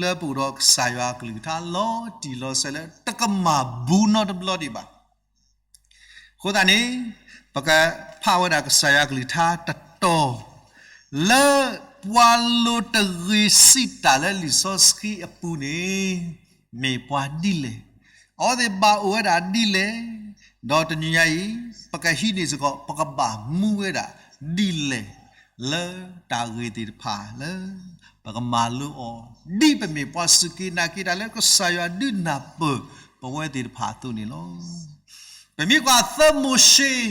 လၢပအိၣ်ဒီးကစၢ်ယွၤအကလုၢ်ကထါလီၤတံၢ်လီၤဆဲးလၢတကမၤဘူးနီတဘျီဒံးဘၣ်. အဃိသတးန့ၣ် ပကဖးဝဲဒၣ်ကစၢ်ယွၤကလုၢ်ကထါတတီၤ လၢပှၤလိၤတဂ့ၤစံးတၢ်လၢလံာ်စီဆှံအပူၤန့ၣ် မ့ၢ်ပှၤဒ်လဲၣ်, အဝဲသ့ၣ်ဘၣ်အိၣ်ဝဲဒၣ်ဒ်လဲၣ်, ဒီးတနံၤညါအံၤ ပကဟံးန့ၢ်စ့ၢ်ကီး ပကဘၣ်မူဝဲဒၣ်ဒ်လဲၣ် လၢတၢ်ဂ့ၢ်သ့ၣ်တဖၣ်လၢ ပကမၤလိအီၤ ဒ်ပမ့ၢ်ပှၤစူၢ်က့ၤနာ်က့ၤတၢ်လၢကစၢ်ယွၤဒုးနၢ်ပၢၢ်ပဝဲသ့ၣ်တဖၣ်အသိးန့ၣ်လီၤ. ပမ့ၢ်ကွၢ်သၢမိၤၡ့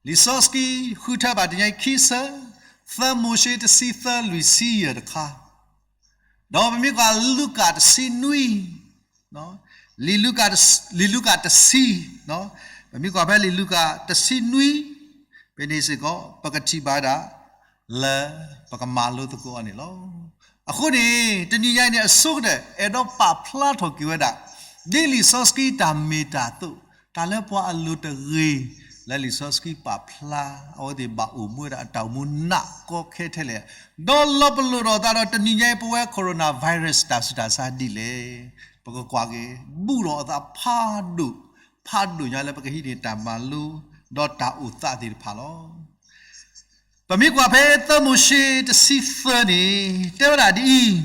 လံာ်စီဆှံဃုထၢဘၣ်တနံၤညါအံၤခံဆၢ, သၢမိၤၡ့တဆံသၢလွံၢ်ဆံယဲၢ်တခါ, ဒီးပမ့ၢ်ကွၢ်လူၤကၣ်တဆံနွံ, လံာ်လူၤကၣ်တဆံ, ပမ့ၢ်ကွၢ်ဖဲလံာ်လူၤကၣ်တဆံနွံ, ဖဲန့ၣ်စ့ၢ်ကီး ပကထံၣ်ဘၣ်ဝဲဒၣ် လၢပကမၤလိသကိးအီၤန့ၣ်လီၤ. အဃိန့ၣ် တနံၤညါအံၤန့ၣ် အဆိကတၢၢ် အဲၣ်ဒိးပာ်ဖျါထီၣ်က့ၤဝဲဒၣ် ဒ်လံာ်စီဆှံတၢ်မ့ၢ်တၢ်တီ, တၢ်လၢပှၤအလိၤတဂ့ၤ လၢလံာ်စီဆှံပာ်ဖျါ အဝဲသ့ၣ်ဘၣ်အိၣ်မူဝဲဒၣ်အတၢ်အိၣ်မူနးကီခဲထဲလဲၣ်, ဒီးလီၤပလိာ်ဒီးအသးဒီးတနံၤညါအံၤ ပဝဲ coronavirus တၢ်ဆူးတၢ်ဆါဒ်လဲၣ်, ပကကွၢ်က့ၤ ဘူးဒီးအသးဖးဒိၣ်, ဖးဒိၣ်ညါလၢပကဟံးန့ၢ်တၢ်မၤလိ ဒီးတၢ်အိၣ်သးသ့ၣ်တဖၣ်လီၤ. ပမ့ၢ်ကွၢ်ဖဲသၢမိၤၡ့တဆံသၢန့ၣ် တဲဝဲဒၣ်ဒ်အံၤ,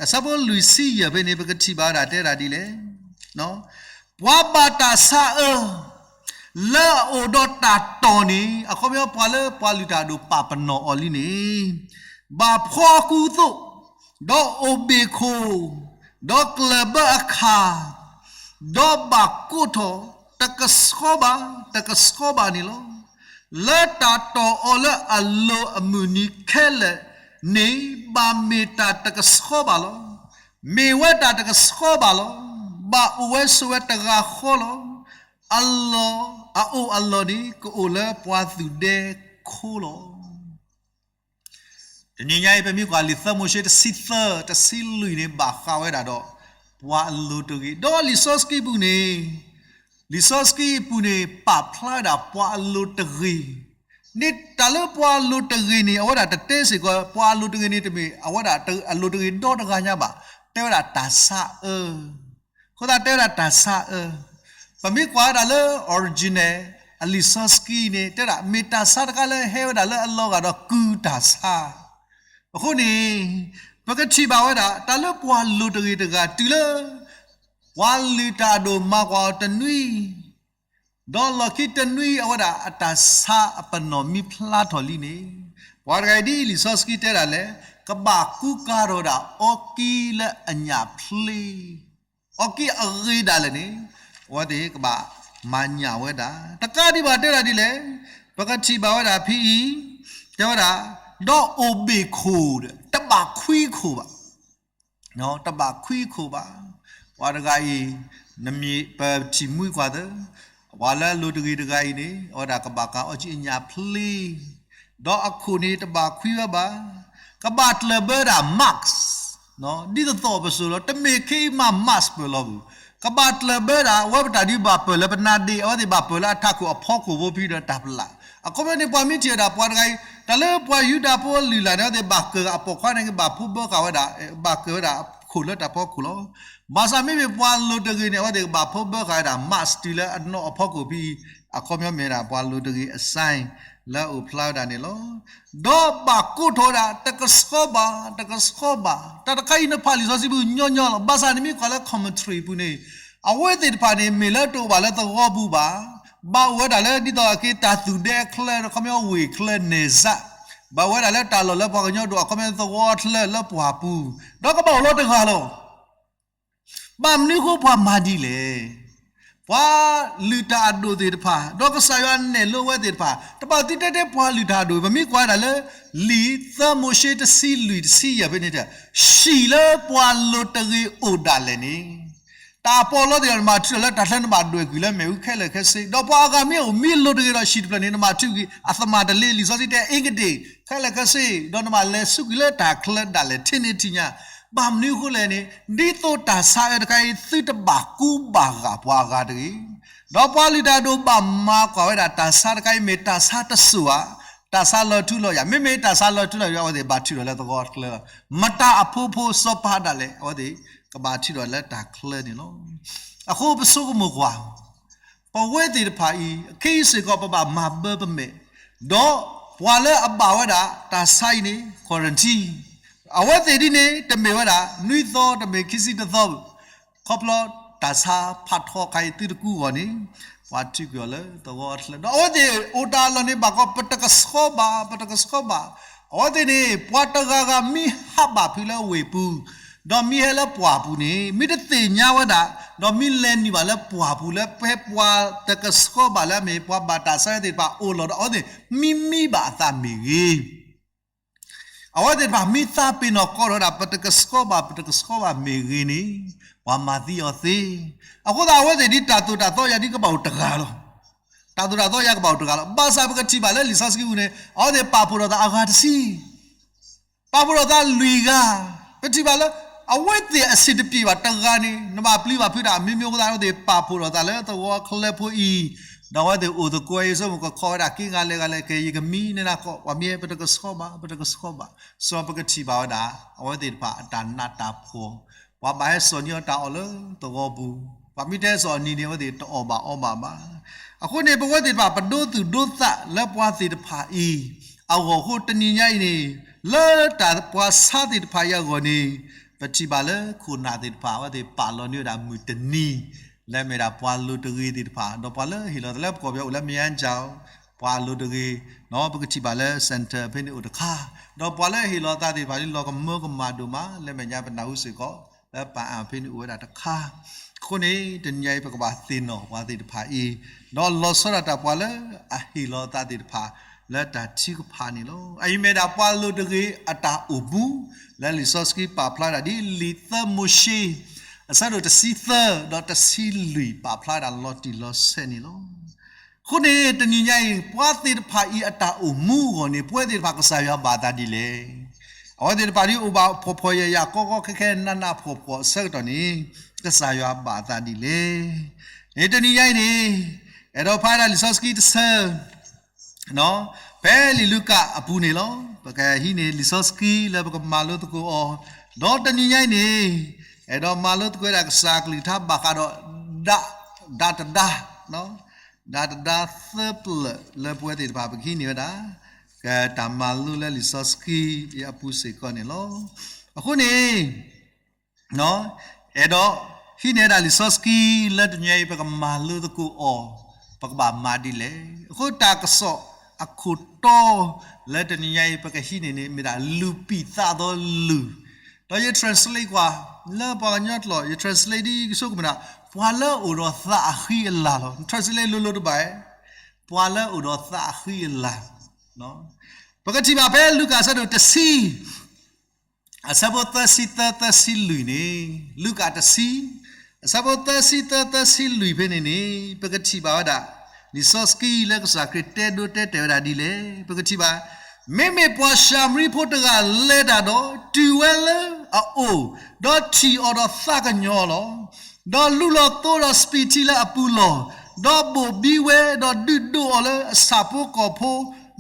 အဆၢဖိလွံၢ်ဆံယဲၢ်ဖဲန့ၣ် ပကထံၣ်ဘၣ်ဝဲဒၣ်တဲဝဲဒၣ်ဒ်လဲၣ်, ပှၤဘၣ်တၢ်ဆါအၢ လၢအအိၣ်ဒီးတၢ်တီၢ်န့ၣ် အခီပညီပှၤလၢပှၤလုၢ်တၢ်အဒိၣ်ပာ်ပနီၣ်အီၤလံန့ၣ် ဘၣ်ဖှီအကူအသိး, ဒီးအိၣ်ဘ့ၣ်ခိၣ်, ဒီးကျၢၢ်ဘၢအခၣ်, ဒီးဘၣ်ကိးထီၣ်တကဆှီဘၣ် တကဆှီဘၣ်န့ၣ်လီၤ. လၢတၢ်တီၢ်အီၤလၢအလိၤအမုၢ်နံၤခဲလၢာ်န့ၣ် ဘၣ်မ့ၢ်တၢ်တကဆှီဘၣ်လီၤ. မ့ၢ်ဝဲတၢ်တကဆှီဘၣ်လီၤ. ဘၣ်အိၣ်ဝဲဆိးဝဲတဂၤဃီလီၤ. အလီၢ် အအိၣ်အလီၢ်န့ၣ် ကအိၣ်လၢပှၤသူၣ်ဒဲခိလီၤ. တနံၤညါအံၤ ပမ့ၢ်ကွၢ်လံာ်သၢမိၤၡ့တဆံသၢ တဆံလွံၢ်န့ၣ် ဘၣ်ဃးဝဲဒၣ်ဒီး ပှၤအလိၤတဂ့ၤ, ဒီးလံာ်စီဆှံပူၤန့ၣ် လံာ်စီဆှံအပူၤန့ၣ် ပာ်ဖျါဝဲဒၣ်ပှၤအလိၤတဂ့ၤ, န့ၣ်တၢ်လၢပှၤအလိၤတဂ့ၤန့ၣ် အဝဲဒၣ်တတဲစ့ၢ်ကီး ပှၤအလိၤတဂ့ၤန့ၣ် တမ့ၢ် အဝဲဒၣ်အလိၤတဂ့ၤဒီတဂၤညါဘၣ်, တဲဝဲဒၣ်တၢ်ဆါအၢ အဃိသတးတဲဝဲဒၣ်တၢ်ဆါအၢ, ပမ့ၢ်ကွၢ်ဝဲဒၣ်လၢ original အလံာ်စီဆှံန့ၣ် တဲဒၣ် မ့ၢ်တၢ်ဆါတခါလၢဟဲဝဲဒၣ်လၢအလီၤဂာ်ဒီးကုၢ်တၢ်ဆါ, အဃိန့ၣ် ပကထံၣ်ဘၣ်ဝဲဒၣ် တၢ်လၢပှၤလိၤတဂ့ၤတဂၤတုၤလၢ ပှၤလုၢ်တၢ်အဒိၣ်မၤကွၢ်အီၤတနွံ ဒီးလီၢ်ခံတနွံအဝဲဒၣ်အတၢ်ဆါအပနီၣ်မံဖျါထီၣ်လံန့ၣ်, ပှၤတဂၤအံၤဒ်လံာ်စီဆှံတဲဒၣ်လဲၣ်, ကဘၣ်ကူကၤထီၣ်ဒၣ်အီကံလၢအညၣ်ဖျ့, အီကံအဂ့ၤဒၣ်လဲာ်န့ၣ်, အဝဲသ့ၣ်ကဘၣ်မၤညၣ်ဝဲဒၣ်, တကးဒံးဘၣ်တဲဒၣ်ဒ်လဲၣ်, ပကထံၣ်ဘၣ်ဝဲဒၣ်ဖဲအံၤ, တဲဝဲဒၣ်, ဒီးအိၣ်ဘ့ၣ်ခိၣ်ဒီး တဘၣ်ခွံခိၣ်ဘၣ် တဘၣ်ခွံခိၣ်ဘၣ်. ပှၤတဂၤအံၤ ပထံၣ်မှံကွၢ်သၢ, ပှၤလၢအလိၤတဂ့ၤတဂၤအံၤန့ၣ် အဝဲဒၣ်ကဘၣ်ကၤအီကံအညၣ်ဖျ့, ဒီးအခိၣ်န့ၣ်တဘၣ်ခွံဝဲဘၣ်. ကဘၣ်ကျၢၢ်ဘၢဒၣ် mask, ဒ်သိးသိးပစိၤလီၤ, တမ့ၢ်ခဲအံၤမး mask ပၢၢ်လီၤပူၤ, ကဘၣ်ကျၢၢ်ဘၢဒၣ် အဝဲပတၢ်ဒုးဘၣ်ပၢၢ်လၢပနါဒ့, အဝဲသ့ၣ်ဘၣ်ပၢၢ်လၢအထးခိၣ်အဖီခိၣ်ဖိဖဲဒီးတၢ်ပလၢ်. အခီပညီန့ၣ် ပှၤမ့ၢ်ထံၣ်ဝဲဒၣ်ပှၤတဂၤအံၤ, တၢ်လၢပှၤယူဒၤဖိအလုၢ်အလၢ်န့ၣ် အဝဲသ့ၣ်ဘၣ်ကၢၤအပိာ်ခွါန့ၣ် ဘၣ်ဖိဘၢဃာ်ဝဲဒၣ်, ဘၣ်ကၢၤဝဲဒၣ်ခိၣ်လၢတၢ်ဖီခိၣ်လီၤ. ဘၣ်ဆၣ်မ့မ့ၢ်ပှၤလိၤတဂ့ၤန့ၣ် အဝဲသ့ၣ်ကဘၣ်ဖိဘၢဃာ်ဝဲဒၣ် mask တုၤလၢအနီၢ်အဖီခိၣ်ဖဲအံၤ, အခီပညီမ့ၢ်ဒၣ်ပှၤလိၤတဂ့ၤအ sign လၢအအိၣ်ဖျါဝဲဒၣ်န့ၣ်လီၤ. ဒီးဘၣ်ကိးထီၣ်ဝဲဒၣ် တကဆှီဘၣ်, တကဆှီဘၣ်. တၢ်တခါအံၤနဖးလံာ်စီဆှံပူၤညီညီလီၤ. ဘၣ်ဆၣ်နမ့ၢ်ကွၢ်လၢ commentary ပူၤန့ၣ်, အဝဲသ့ၣ်တဖၣ်န့ၣ် မ့ၢ်လၢတအိၣ်ဘၣ်လၢသဝီပူၤဘၣ်, ဘၣ်အိၣ်ဝဲဒၣ်လၢဒ်သိးက့ၤတၢ်သူၣ်ဒဲအချၢ အခီပညီဝ့ၢ်ချၢ နယ်စပ်, ဘၣ်ဝဲဒၣ်လၢတၢ်လီၢ်လၢပှၤကညီဒိၣ် အခီပညီသဝီချၢလၢပှၢ်ပူၤ, ဒီးကဘၣ်အိၣ်လီၤတဂၤလီၤ. ဘၣ်မနုၤအဃိပှၤမၤဒ်လဲၣ်. ပှၤလုၢ်တၢ်အဒိၣ်သ့ၣ်တဖၣ် ဒီးကစၢ်ယွၤနဲၣ်လိဝဲသ့ၣ်တဖၣ် တဘၣ်သုတဲတဲပှၤလုၢ်တၢ်အဒိၣ်, ပမ့ၢ်ကွၢ်ဝဲဒၣ်လၢ လံာ်သၢမိၤၡ့တဆံလွံၢ်တဆံယဲၢ်ဖဲန့ၣ်, ဟံၣ်လၢပှၤလိၤတဂ့ၤအိၣ်ဒၣ်လဲာ်န့ၣ်, တၢ်ပီးလီသ့ၣ်ဒီး နဘၣ်ထုးထီၣ်လၢတၢ်ချၢ နဘၣ်ဒွဲၣ်ကွံာ်လၢမ့ၣ်အူခဲလၢာ်ခဲဆ့, ဒီးပှၤအဂၤမ့ၢ်အိၣ်မ့ၢ်လိၤတဂ့ၤဒီး ဟံၣ်တဖျၢၣ်န့ၣ် နဘၣ်ထုးကွံာ်အသမၣ်တလ့, လံာ်စီဆှံတဲအ့ကတ့ၢ် ခဲလၢာ်ခဲဆ့, ဒီးနဘၣ်လဲၤဆူကွံာ်လၢတၢ်ချၢဒၣ်လဲာ် ထဲန့ၣ်ထံၣ်ညါ. ဘၣ်မနုၤအဃိလဲၣ်န့ၣ်, ဒ်သိးတၢ်ဆါအၢတခါအံၤ သုတဘၣ်ကူဘၣ်ဂာ်ပှၤအဂၤတဂ့ၤ, ဒီးပှၤလုၢ်တၢ်အဒိၣ်ဘၣ်မၤကွၢ်ဝဲဒၣ်တၢ်ဆါတခါအံၤ မ့ၢ်တၢ်ဆါတစိၤဧါ, တၢ်ဆါလီၤထူလီၤယၤ, မ့မ့ၢ်တၢ်ဆါလီၤထူလီၤယၤ အဝဲသ့ၣ်ဘၣ်ထုးထီၣ်လၢသဝီချၢလီၤ. မတၤအဖိဖိစီၤပၤဒၣ်လဲာ် အဝဲသ့ၣ်ကဘၣ်ထုးထီၣ်လၢတၢ်ချၢန့ၣ်လီၤ. အဃိပဆိကမိၣ်ကွၢ် ပဝဲသ့ၣ်တဖၣ်အံၤ ခဲအံၤစ့ၢ်ကီး ပဘၣ်မၤဘၢပမဲာ်, ဒီးပှၤလၢအဘၣ်ဝဲဒၣ်တၢ်ဆါအံၤန့ၣ် quarantine, အဝဲသ့ၣ်ဒ်န့ၣ် တမ့ၢ်ဝဲဒၣ် နွံသီ တမ့ၢ်ခံဆံတသီ, ခီဖျိတၢ်ဆါဖးထီခါအံၤ သုတကူအဂီၢ်န့ၣ် ပှၤထုးကွံာ်အီၤလၢသဝီချၢ, ဒီးအဝဲသ့ၣ်အိၣ်တၢ်အလီၢ်န့ၣ် ဘၣ်ကီး ပတကဆှီဘၣ်, ပတကဆှီဘၣ်. အဝဲသ့ၣ်န့ၣ် ပှၤတဂၤဂၤမ့ၢ်ဟးဘၣ်ဖုးလၢဝ့ၢ်ပူၤ, ဒီးမ့ၢ်ဟဲလၢပှၢ်ပူၤန့ၣ် မ့ၢ်တသ့ၣ်ညါဝဲဒၣ်, ဒီးမ့ၢ်လဲၤနုာ်ဘၣ်လၢပှၢ်ပူၤလၢ ဖဲပှၤတကဆှီဘၣ်လၢအမ့ၢ် ပှၤဘၣ်တၢ်ဆါသ့ၣ်တဖၣ်အိၣ်လီၤဒီး အဝဲသ့ၣ်မံမံဘၣ်အသးမ့ၢ်ဂ့ၤ, အဝဲသ့ၣ်တဖၣ်မ့ၢ်သးပ့ၤနီၣ်ကီးထီၣ်ဝဲဒၣ် ပတကဆှီဘၣ် ပတကဆှီဘၣ်မ့ၢ်ဂ့ၤန့ၣ် ပှၤမၤသံအီၤသ့. အဃိသတး အဝဲသ့ၣ်ဒ်တၢ်သိၣ်တၢ်သီယၤဒ်ကဘၣ်အိၣ်တဂၤလီၤ. တၢ်သိၣ်တၢ်သီယၤကဘၣ်အိၣ်တဂၤလီၤ. ဘၣ်ဆၣ်ပကထံၣ်ဘၣ်လၢလံာ်စီဆှံပူၤန့ၣ် အဝဲသ့ၣ်ပာ်ဖှိၣ်ထီၣ်သးအဂၤတဆံ ပာ်ဖှိၣ်ထီၣ်သးလွံၢ်ဂၤ, ပထံၣ်ဘၣ်လၢ အဝဲသ့ၣ်အဆင်တပြေဘၣ်တဂၤန့ၣ် နဘၣ်ပျံၤဘၣ်ဖုးတၢ်မ့ၢ်မ့ၢ်အဃိသတး အဝဲသ့ၣ်ပာ်ဖှိၣ်ထီၣ်သးလၢသဝီချၢဖိအံၤ, ဒီးအဝဲသ့ၣ်အိၣ်သကိးအံၤ ဆိကမိၣ်ကခီဝဲဒၣ်က့ၤဂၤလဲၤဂၤလဲၤက့ၤ ယကမံန့ၢ်နၤကီး ပှၤမ့ၢ်ပတကဆှီဘၣ် ပတကဆှီဘၣ်, စီၤပကထံၣ်ဘၣ်ဝဲဒၣ် အဝဲသ့ၣ်တဖၣ်အတၢ်နးတၢ်ဖှီၣ်, ပှၤဘၣ်ဟဲစိာ်န့ၢ်အီၤတၢ်အီၣ်လၢသဝီပူၤ, ပှၤမ့ၢ်တဟဲစိာ်အီၤန့ၣ်န့ၣ် အဝဲသ့ၣ်တအီၣ်ဘၣ်အီဘၣ်ဘၣ်. အဃိန့ၣ် ပဝဲသ့ၣ်တဖၣ်ပဒိသူၣ်ဒိသးလၢပှၤသ့ၣ်တဖၣ်အံၤ အဂီၢ်အဃိတနံၤညါအံၤန့ၣ် လၢတၢ်ပှၤဆါသ့ၣ်တဖၣ်အံၤအဂီၢ်န့ၣ် ပထံၣ်ဘၣ်လၢခိၣ်နၢ်သ့ၣ်တဖၣ် အဝဲသ့ၣ်ပာ်လီၤန့ၢ်ဝဲဒၣ်မုၢ်တနံၤ လၢမ့ၢ်ဒၣ်ပှၤလိၤတဂ့ၤသ့ၣ်တဖၣ် ဒီးပှၤလၢဟ့ၣ်လီၤသးလၢပကီၢ်ပယီၤအိၣ်လၢမယါကၠီၤ ပှၤလိၤတဂ့ၤ, ပကထံၣ်ဘၣ်လၢ center ဖဲန့ၣ်အိၣ်တခါ, ဒီးပှၤလၢဟ့ၣ်လီၤသးသ့ၣ်တဖၣ်ဒ်လီၤကမၢကမၣ်ဒိၣ်မး လၢမဲာ်ညါပနၢ်ဟူစ့ၢ်ကီး လၢပၢ်အၣ်ဖဲန့ၣ်အိၣ်ဝဲဒၣ်တခါ. အဃိန့ၣ် တနံၤညါအံၤ ပကဘၣ်သ့ၣ်နီၣ်ပှၤသ့ၣ်တဖၣ်အံၤ, ဒီးလီၤဆီဒၣ်တၢ်ပှၤလၢအဟ့ၣ်လီၤသးသ့ၣ်တဖၣ် လၢတၢ်ထုကဖၣ်န့ၣ်လီၤ. အအံၤမ့ၢ်ဒၣ်ပှၤလိၤတဂ့ၤအတၢ်အိၣ်မူ လၢလံာ်စီဆှံပာ်ဖျါဒၣ်ဒ်လံာ်သၢမိၤၡ့ အဆၢဒိၣ်တဆံသၢ ဒီးတဆံလွံၢ်ပာ်ဖျါဒၣ်လီၤတံၢ်လီၤဆဲးန့ၣ်လီၤ. အဃိန့ၣ် တနံၤညါအံၤ ပှၤသ့ၣ်တဖၣ်အံၤအတၢ်အိၣ်မူအဂီၢ်န့ၣ် ပဝဲသ့ၣ်တဖၣ်ကစၢ်ယွၤဘၣ်သးဒ်လဲၣ်. အဝဲသ့ၣ်တဖၣ်ဒ်အိၣ်ဘၣ်ဖှီၣ်ဖှီၣ်ယာ်ယာ်ကီကီခဲခဲနးနးဖှီၣ်ဖှီၣ်အဆၢကတီၢ်န့ၣ် ကစၢ်ယွၤဘၣ်သးဒ်လဲၣ်. န့ၣ်တနံၤညါအံၤန့ၣ် အဲၣ်ဒိးဖးဒၣ်လံာ်စီဆှံတဆၢ ဖဲလံာ်လူၤကၣ်အပူၤန့ၣ်လီၤ. ပကဟံးန့ၢ်လံာ်စီဆှံလၢပကမၤလိသကိးအီၤ, ဒီးတနံၤညါအံၤန့ၣ် အဲၣ်ဒိးမၤလိသကိးဝဲဒၣ်ကစၢ်ကလုၢ်ကထါဘၣ်ဃးဒီး ဒး, ဒးတဒါ, ဒးတဒါသၢပျၢၣ်လၢပဝဲသ့ၣ်တဖၣ် ပကဟံးန့ၢ်ဝဲဒၣ် ကတၢ်မၤလိလၢလံာ်စီဆှံအပူၤစ့ၢ်ကီးန့ၣ်လီၤ. အဃိန့ၣ် အဲၣ်ဒိးဟံးန့ၢ်ဒၣ်လံာ်စီဆှံလၢတနံၤအံၤ ပကမၤလိသကိးအီၤ, ပကဘၣ်မၤဒ်လဲၣ်. အဃိတၢ်ကစီၣ်အခိၣ်တီလၢတနံၤညါအံၤ ပကဟံးန့ၢ်န့ၣ် မ့ၢ်ဒၣ်လူၤပိာ်သးဒီးလုၢ်, ဒီးယ translate ကွၢ် လၢပှၤကညီကျိာ် ယ translate ဒ်ကဆိကမိၣ်ဒၣ် ပှၤလၢအိၣ်ဒီးသးအဃံအလၤလီၤ. translate လိၤလိၤတဘၣ်, ပှၤလၢအိၣ်ဒီးသးအဃံအလၤ. ပကထံၣ်ဘၣ်ဖဲလူၤကၣ်အဆၢဒိၣ်တဆံ အဆၢဖိသၢဆံသၢ သၢဆံလွံၢ်န့ၣ်, လူၤကၣ်တဆံ အဆၢဖိသၢဆံသၢ သၢဆံလွံၢ်ဖဲန့ၣ်န့ၣ် ပကထံၣ်ဘၣ်ဝဲဒၣ် လံာ်စီဆှံလၢကစၢ်ခရံာ်တဲဒိတဲတဲာ်ဝဲဒၣ်ဒ်လဲၣ်. ပကထံၣ်ဘၣ်, မ့မ့ၢ်ပှၤၡၤမရံဖိတဂၤလဲၤတၢ်ဒီး တုၤဝဲလၢအအိၣ်, ဒီးထံၣ်အီၤဒီးသးကညီၤလီၤ. ဒီးလူလီၤသိဒီးစပံးထံလၢအပူၤလီၢ်, ဒီးဘိၣ်ဘံဝဲ, ဒီးဒုးဒိးအီၤလၢအဆၣ်ဖိကီၢ်ဖိ,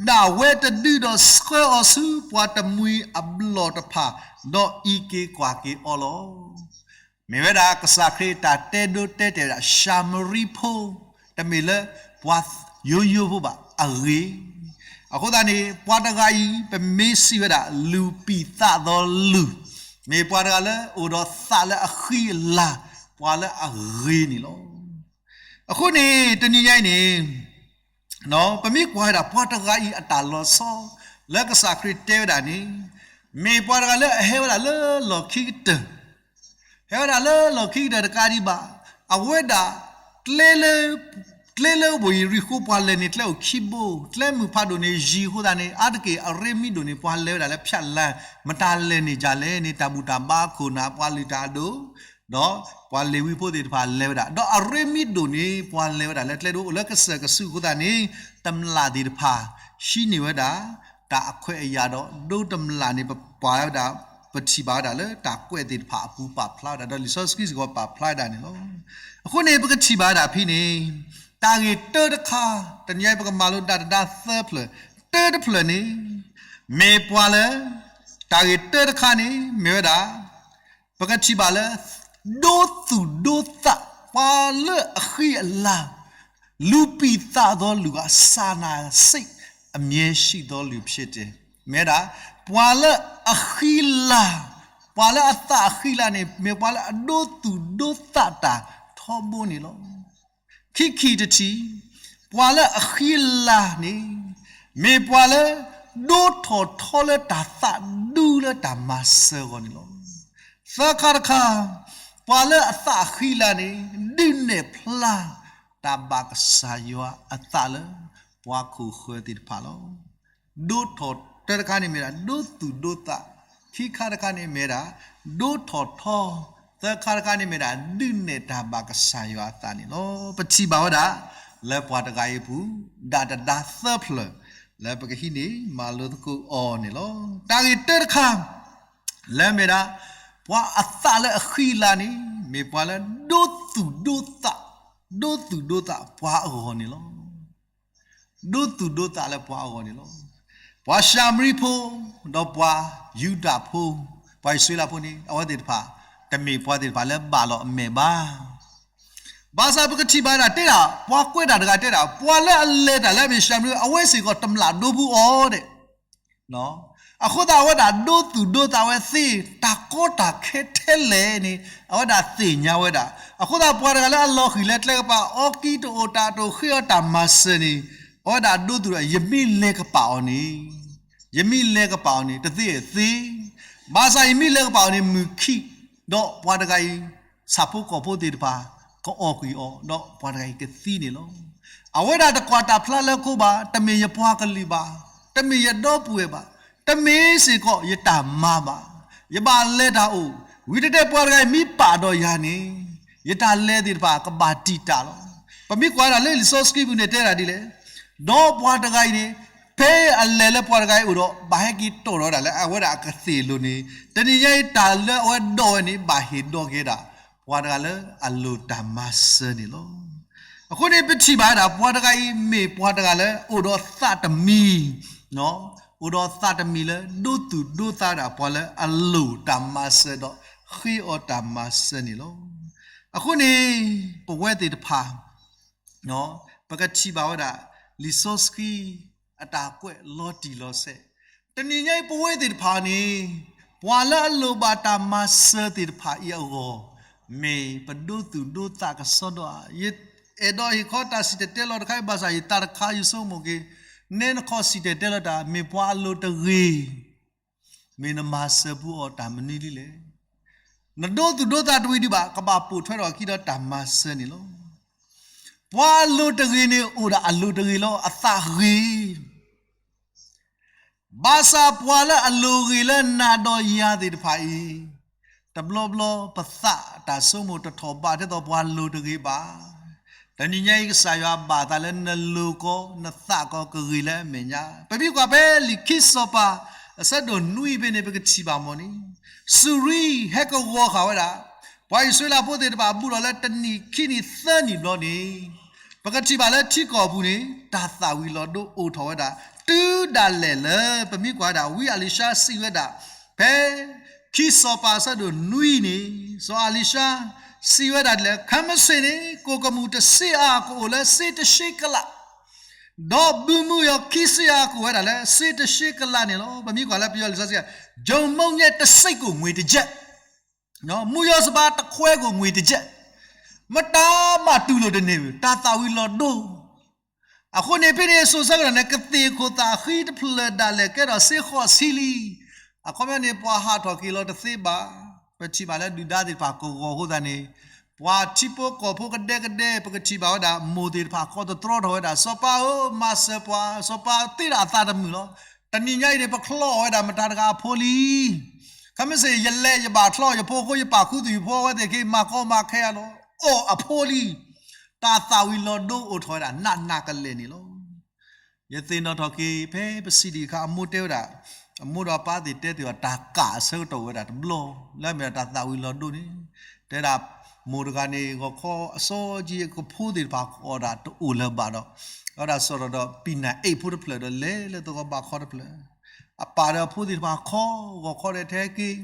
ဒၣ်ဝဲတဒုဒီးဆှၢအီၤဆူပှၤတမှံၤအဘျီၣ်တဖၣ်, ဒီးအံးက့ၤကွၢ်က့ၤအီၤလီၤ. မ့ၢ်ဝဲဒၣ်ကစၢ်ခရံာ်တၢ်တဲဒိတဲတဲာ်ဝဲဒၣ် ၡၤမရံဖိ, တမ့ၢ်လၢပှၤယိယိဖိဘၣ်အဂ့ၢ်. အဃိသတးန့ၣ် ပှၤတဂၤအံၤ ပမ့ၢ်စံးဝဲဒၣ် လူၤပိာ်သးဒီးလုၢ်, မ့ၢ်ပှၤတဂၤလၢအိၣ်ဒီးသးလၢအဃံအလၤ, ပှၤလၢအဂ့ၤန့ၣ်လီၤ. အဃိန့ၣ် တနံၤညါအံၤန့ၣ် ပမ့ၢ်ကွၢ်ဝဲဒၣ်ပှၤတဂၤအံၤအတၢ်လီၤဆီ လၢကစၢ်ခရံာ်တဲဝဲဒၣ်န့ၣ် မ့ၢ်ပှၤတဂၤလၢအဟဲဝဲဒၣ်လၢလီၢ်ခံကတၢၢ်, ဟဲဝဲဒၣ်လၢလီၢ်ခံကတၢၢ်တကးဒံးဘၣ်, အဝဲဒၣ် ကျဲလၢ, ကျဲလၢဝ့ၢ်ယရံၣ်ဃိၤပှၤလဲၤန့ၣ်ကျဲအိၣ်ခံဘိ, ကျဲမုၢ်ဖးဒိၣ်န့ၣ်ယံၤအဃိသတးန့ၣ် အါတက့ၢ်အရ့မံဒိၣ်န့ၣ် ပှၤလဲၤဝဲဒၣ်လၢဖၠၣ်လၢ်, မတၤလဲၤန့ၣ်ဒ်လဲၣ်န့ၣ် တၢ်ဘူၣ်တၢ်ဘါခိၣ်နၢ် ပှၤလုၢ်တၢ်အဒိၣ် ဒီးပှၤလ့ၤဝံဖိသ့ၣ်တဖၣ်လဲၤဝဲဒၣ်, ဒီးအရ့မံဒိၣ်န့ၣ် ပှၤလဲၤဝဲဒၣ်လၢကျဲဒိၣ်အိၣ်လၢကစၢၢ်ကဆူးအဃိသတးန့ၣ် တမျၢ်သ့ၣ်တဖၣ် ဟံးန့ၢ်ဝဲဒၣ် တၢ်အခွဲးအယာ်ဒီး ဒိတမျၢ်န့ၣ် ပပာ်ဝဲဒၣ်, ပထံၣ်ဘၣ်ဝဲဒၣ်လၢတၢ်ကွဲးသ့ၣ်တဖၣ်အပူၤပာ်ဖျါဝဲဒၣ် ဒီးလံာ်စီဆှံစ့ၢ်ကီးပာ်ဖျါဝဲဒၣ်န့ၣ်လီၤ. အဃိန့ၣ် ပကထံၣ်ဘၣ်ဝဲဒၣ်ဖဲန့ၣ် တၢ်ဂ့ၢ်တၢတခါ, တနံၤအံၤပကမၤလိဒၣ်တဒါသၢဖျၢၣ် တၢတဖျၢၣ်န့ၣ် မ့ၢ်ပှၤလၢ တၢ်ဂ့ၢ်တၢတခါန့ၣ် မ့ၢ်ဝဲဒၣ် ပကထံၣ်ဘၣ်လၢ ဒိသူၣ်ဒိသး ပှၤလၢအဃံအလၤ လူၤပိၢ်သးဒီးလူၤ အစၢနၤစံး အမြဲရှိသောလူဖြစ်တယ် မ့ၢ်ဝဲဒၣ် ပှၤလၢအဃံလၤ ပှၤလၢအသးအဃံလၤန့ၣ် မ့ၢ်ပှၤလၢအဒိသူၣ်ဒိသးတၢ်ထီဘိန့ၣ်လီၤ. ခံခံတထံၣ်, ပှၤလၢအဃံလၤန့ၣ် မ့ၢ်ပှၤလၢ ဒိထီၣ်ထီလၢတၢ်သးဒူလၢတၢ်မၤစၢၤအဂီၢ်န့ၣ်လီၤ. သၢခါတခါ, ပှၤလၢအသးအဃံလၤန့ၣ် ဒုးနဲၣ်ဖျါ တၢ်ဘၣ်ကစၢ်ယွၤအသးလၢ ပှၤခိၣ်ဃၢၤသ့ၣ်တဖၣ်လီၤ. ဒိထီၣ်တၢတခါန့ၣ်မ့ၢ်ဒၣ် ဒိသူၣ်ဒိသး, ခံခါတခါန့ၣ်မ့ၢ်ဒၣ် ဒိထီၣ်ထီ, သၢခါတခါန့ၣ်မ့ၢ်ဒၣ် ဒုးနဲၣ်တၢ်ဘၣ်ကစၢ်ယွၤအသးန့ၣ်လီၤ. ပထံၣ်ဘၣ်ဝဲဒၣ် လၢပှၤတဂၤအံၤအပူၤ ဒၣ်တဒါသၢဖျၢၣ် လၢပကဟံးန့ၢ်မၤလိသကိးအီၤန့ၣ်လီၤ. တၢ်ဂ့ၢ်တၢတခါ လၢမ့ၢ်ဒၣ် ပှၤအသးလၢအဃံလၤန့ၣ် မ့ၢ်ပှၤလၢဒိသူၣ်ဒိသး, ဒိသူၣ်ဒိသးပှၤအဂီၢ်န့ၣ်လီၤ. ဒိသူၣ်ဒိသးလၢပှၤအဂီၢ်န့ၣ်လီၤ. ပှၤၡၤမရံဖိ ဒီးပှၤယူဒၤဖိ, ပှၤအံၣ်စရ့လးဖိန့ၣ် အဝဲသ့ၣ်တဖၣ် တမ့ၢ်ပှၤသ့ၣ်တဖၣ်လၢဘၣ်လီၤအမဲာ်ဘၣ်. ဘၣ်ဆၣ်ပကထံၣ်ဘၣ်ဒၣ်တဲဒၣ် ပှၤကွဲးတၢ်တဂၤတဲဒၣ် ပှၤလၢအလဲၤတၢ်လၢအမ့ၢ်ၡၤမရံ အဝဲစ့ၢ်ကီးတမျၢ်ဒိပူၤအီၤဒဲး အဃိသတးအဝဲဒၣ်ဒိသူၣ်ဒိသးဝဲသ့ တၢ်ကီတၢ်ခဲထဲလဲၣ်န့ၣ် အဝဲဒၣ်သ့ၣ်ညါဝဲဒၣ်. အဃိသတးပှၤတဂၤလၢအလီၤဃံၤလၢကျဲကပၤ အီကံတအိၣ်တၢ်တအိၣ် ဃ့အီၤတၢ်မၤစၢၤန့ၣ် အဝဲဒၣ်ဒိသူၣ်ဒိသး ယမ့ၢ်လဲၤကပာ်အီၤန့ၣ်, ယမ့ၢ်လဲၤကပာ်အီၤန့ၣ် တသ့အသ့, ဘၣ်ဆၣ်ယမ့ၢ်လဲၤကပာ်အီၤန့ၣ် မုၢ်ခံး ဒီးပှၤတဂၤအံၤ ဆၣ်ဖိကီၢ်ဖိသ့ၣ်တဖၣ် ကအီၣ်ကွံာ်အီၤ ဒီးပှၤတဂၤအံၤကသံန့ၣ်လီၤ. အဝဲဒၣ်တကွၢ်တၢ်ဖျါလၢခိဘၣ်, တမ့ၢ်ယပှၤကလုာ်ဘၣ်, တမ့ၢ်ယဒီပုၢ်ဝဲၢ်ဘၣ်, တမ့ၢ်စ့ၢ်ကီးယတၢ်မၤဘၣ်, ယဘၣ်လဲၤတၢ်အိၣ်, ဝံၤတတဲပှၤတဂၤအံၤမ့ၢ်ပာ်ဒီးယၤန့ၣ် ယတၢ်လဲၤသ့ၣ်တဖၣ်ကဘၣ်တံာ်တာ်လီၤ. ပမ့ၢ်ကွၢ်ဒၣ်လၢလံာ်စီဆှံပူၤန့ၣ်တဲဒၣ်ဒ်လဲၣ်, ဒီးပှၤတဂၤအံၤန့ၣ် ဖဲအလဲၤလၢပှၤတဂၤအံၤအိၣ်ဒီး ဘၣ်ဟဲက့ၤတီၢ်ထီၣ်ဝဲဒၣ်လၢအဝဲဒၣ်အကသ့ၣ်အလိၤန့ၣ် တနံၤညါအံၤတၢ်လၢအဝဲဒိးဝဲန့ၣ် ဘၣ်ဟ့ၣ်ဒိးက့ၤဒၣ် ပှၤတဂၤလၢအလိၣ်တၢ်မၤစၢၤန့ၣ်လီၤ. အဃိန့ၣ် ပထံၣ်ဘၣ်ဝဲဒၣ် ပှၤတဂၤအံၤမ့ၢ်ပှၤတဂၤလၢ အိၣ်ဒီးသးတမံၤ, အိၣ်ဒီးသးတမံၤလၢ ဒိသူၣ်ဒိသးဒၣ်ပှၤလၢအလိၣ်တၢ်မၤစၢၤဒီး ဃ့အီၤတၢ်မၤစၢၤန့ၣ်လီၤ. အဃိန့ၣ် ပဝဲသ့ၣ်တဖၣ် ပကထံၣ်ဘၣ်ဝဲဒၣ် လံာ်စီဆှံအတၢ်ကွဲးလီၤတံၢ်လီၤဆဲး, တနံၤညါအံၤပဝဲသ့ၣ်တဖၣ်န့ၣ် ပှၤလၢအလိၣ်ဘၣ်တၢ်မၤစၢၤသ့ၣ်တဖၣ်အံၤအဂီၢ် မ့ၢ်ပဒိသူၣ်ဒိသးကစီဒီဧါ. ယအဲၣ်ဒိးဟ့ၣ်ခီတၢ်စံၣ်တဲၤတဲလီၤတခါအံၤဘၣ်ဆၣ် ယသးတခါယဆိကမိၣ်က့ၤ နဲနခီစံၣ်တဲၤတဲလီၤတၢ် မ့ၢ်ပှၤအလိၣ်တဂ့ၤ မ့ၢ်နမၤစၢၤပှၤအီၤတၢ်မနုၤလံလဲၣ်. နဒိသူၣ်ဒိသးတဝံၤဒံးဘၣ် ကဘၣ်ပိာ်ထွဲထီၣ်အခံဒီးတၢ်မၤစၢၤန့ၣ်လီၤ. ပှၤအလိၣ်တဂ့ၤန့ၣ် အိၣ်ဒၣ်အလိၣ်တဂ့ၤလီၤ အသးဂ့ၤ ဘၣ်ဆၣ်ပှၤလၢအလိၣ်ဂ့ၤလၢနၤဒီးယၤသ့ၣ်တဖၣ်အံၤ တဘျီဘျီပသးတၢ်ဆိကမိၣ်တထီၣ်ဘးထဲသိးပှၤလိၣ်တဂ့ၤဘၣ်. တနံၤညါအံၤကစၢ်ယွၤဘၣ်သးလၢနလိၤကီး နသးကီးကဂ့ၤလၢအမဲာ်ညါ. ပမ့ၢ်ကွၢ်ဖဲလံာ်ခံစီၤပၤ အဆၢဒိၣ်နွံဖဲန့ၣ် ပကထံၣ်ဘၣ်မ့ၢ်န့ၣ် စူၤရံဟဲကဝီၤဃာ်ဝဲဒၣ် ပှၤအံၣ်စရ့လးဖိသ့ၣ်တဖၣ် ဘူးထီၣ်လၢတနံၣ်ခံနံၣ်သၢနံၣ်ဘျီန့ၣ် ပကထံၣ်ဘၣ်လၢထံကီၢ်ပူၤန့ၣ် တၢ်သၣ်ဝံၤလီၤဒိအိၣ်ထီၣ်ဝဲဒၣ် တုၤဒၣ်လဲာ်လၢ ပမ့ၢ်ကွၢ်ဝဲဒၣ် ဝံအလံၤၡါစံးဝဲဒၣ် ဖဲ ခံစီၤပၤအဆၢဒိၣ်နွံန့ၣ် စီၤအလံၤၡါ စံးဝဲဒၣ်ဒ်လဲၣ်, ခဲမုၢ်ဆ့ၣ်န့ၣ် ကိၣ်ကမူၣ်တဆံအါကအိၣ်လၢစ့တဆံကလး, ဒီးဘုမုယီၤခံဆံအါကအိၣ်ဝဲဒၣ်လၢစ့တဆံကလးန့ၣ်လီၤ. ပမ့ၢ်ကွၢ်လၢပယီၤလံာ်စီဆှံ ကြုံမုန့်ညက်တစ်စိတ်ကို ငွေတစ်ကျပ်, မုၢ်ယီၤစဖးတခွဲကို ငွေတစ်ကျပ်, မတၤမးတူၢ်လိာ်တန့ၢ်ဝဲ တၢ်သၣ်ဝံၤလီၤဒိ အဃိန့ၣ် ဖဲန့ၣ်စိၤဆၢကတီၢ်န့ၣ် ကသ့ၣ်ခိၣ်သၣ်ဃံတဖျၢၣ်ဒၣ်လဲာ်ကဲထီၣ်စ့ဃိးဆံလံ. အခီပညီန့ၣ် ပှၤဟးထီၣ်က့ၤလီၤတသ့ဘၣ်. ပထံၣ်ဘၣ်လၢဒုၣ်ဒါသ့ၣ်တဖၣ်ကဝီၤအဃိသတးန့ၣ် ပှၤထံဖိကီၢ်ဖိကဒဲကဒဲ ပကထံၣ်ဘၣ်ဝဲဒၣ် မိၢ်သ့ၣ်တဖၣ်ကိးသတြီထီၣ်ဝဲဒၣ် စီၤပၤဧၢ မၤစၢၤပှၤ စီၤပၤသ့ဒၣ်အသးတမုာ်လီၤ. တနံၤညါအံၤန့ၣ် ပချီအီၣ်ဝဲဒၣ်မတၤတဂၤအဖိလံ ခဲမုၢ်ဆ့ၣ် ယလဲၤယဘၣ်ချီအီၣ်ယဖိအဃိ ယပာ်ခူသူၣ်ယဖိအဝဲသ့ၣ်က့ၤ မၤကီမၤခဲအလီၤ အီၣ်အဖိလံ. တၢ်သၣ်ဝံၤလီၤဒိအိၣ်ထီၣ်ဝဲဒၣ် နးနးကလဲာ်န့ၣ်လီၤ. ယသ့ၣ်နီၣ်ထီၣ်က့ၤ ဖဲပစံးဒံးအခါ အမိၢ်တဲဝဲဒၣ် အမိၢ်ဒီးအပၢ်သ့ၣ်တဲသ့ၣ်အီၤ တၢ်ကၣ်အဆၢကတီၢ်ဝဲဒၣ်တဘျီ လၢအမ့ၢ်ဒၣ်တၢ်သၣ်ဝံၤလီၤဒိန့ၣ် တဲဒၣ် မိၢ်တဂၤန့ၣ် ဂီၤခီအစီကၠံ ကဖိသ့ၣ်တဖၣ်အီၣ်ဒၣ်တအိၣ်လၢၤဘၣ်ဒီး အဝဲဒၣ်စးထီၣ်ဒီး ပံနၤအ့ၣ်ဖိတဖျၢၣ်ဒီးလဲၤလၢသဝီဘးခီတဖျၢၣ်, အပၢ်ဒီးအဖိသ့ၣ်တဖၣ်ခီဂီၤခီဒီးတဲက့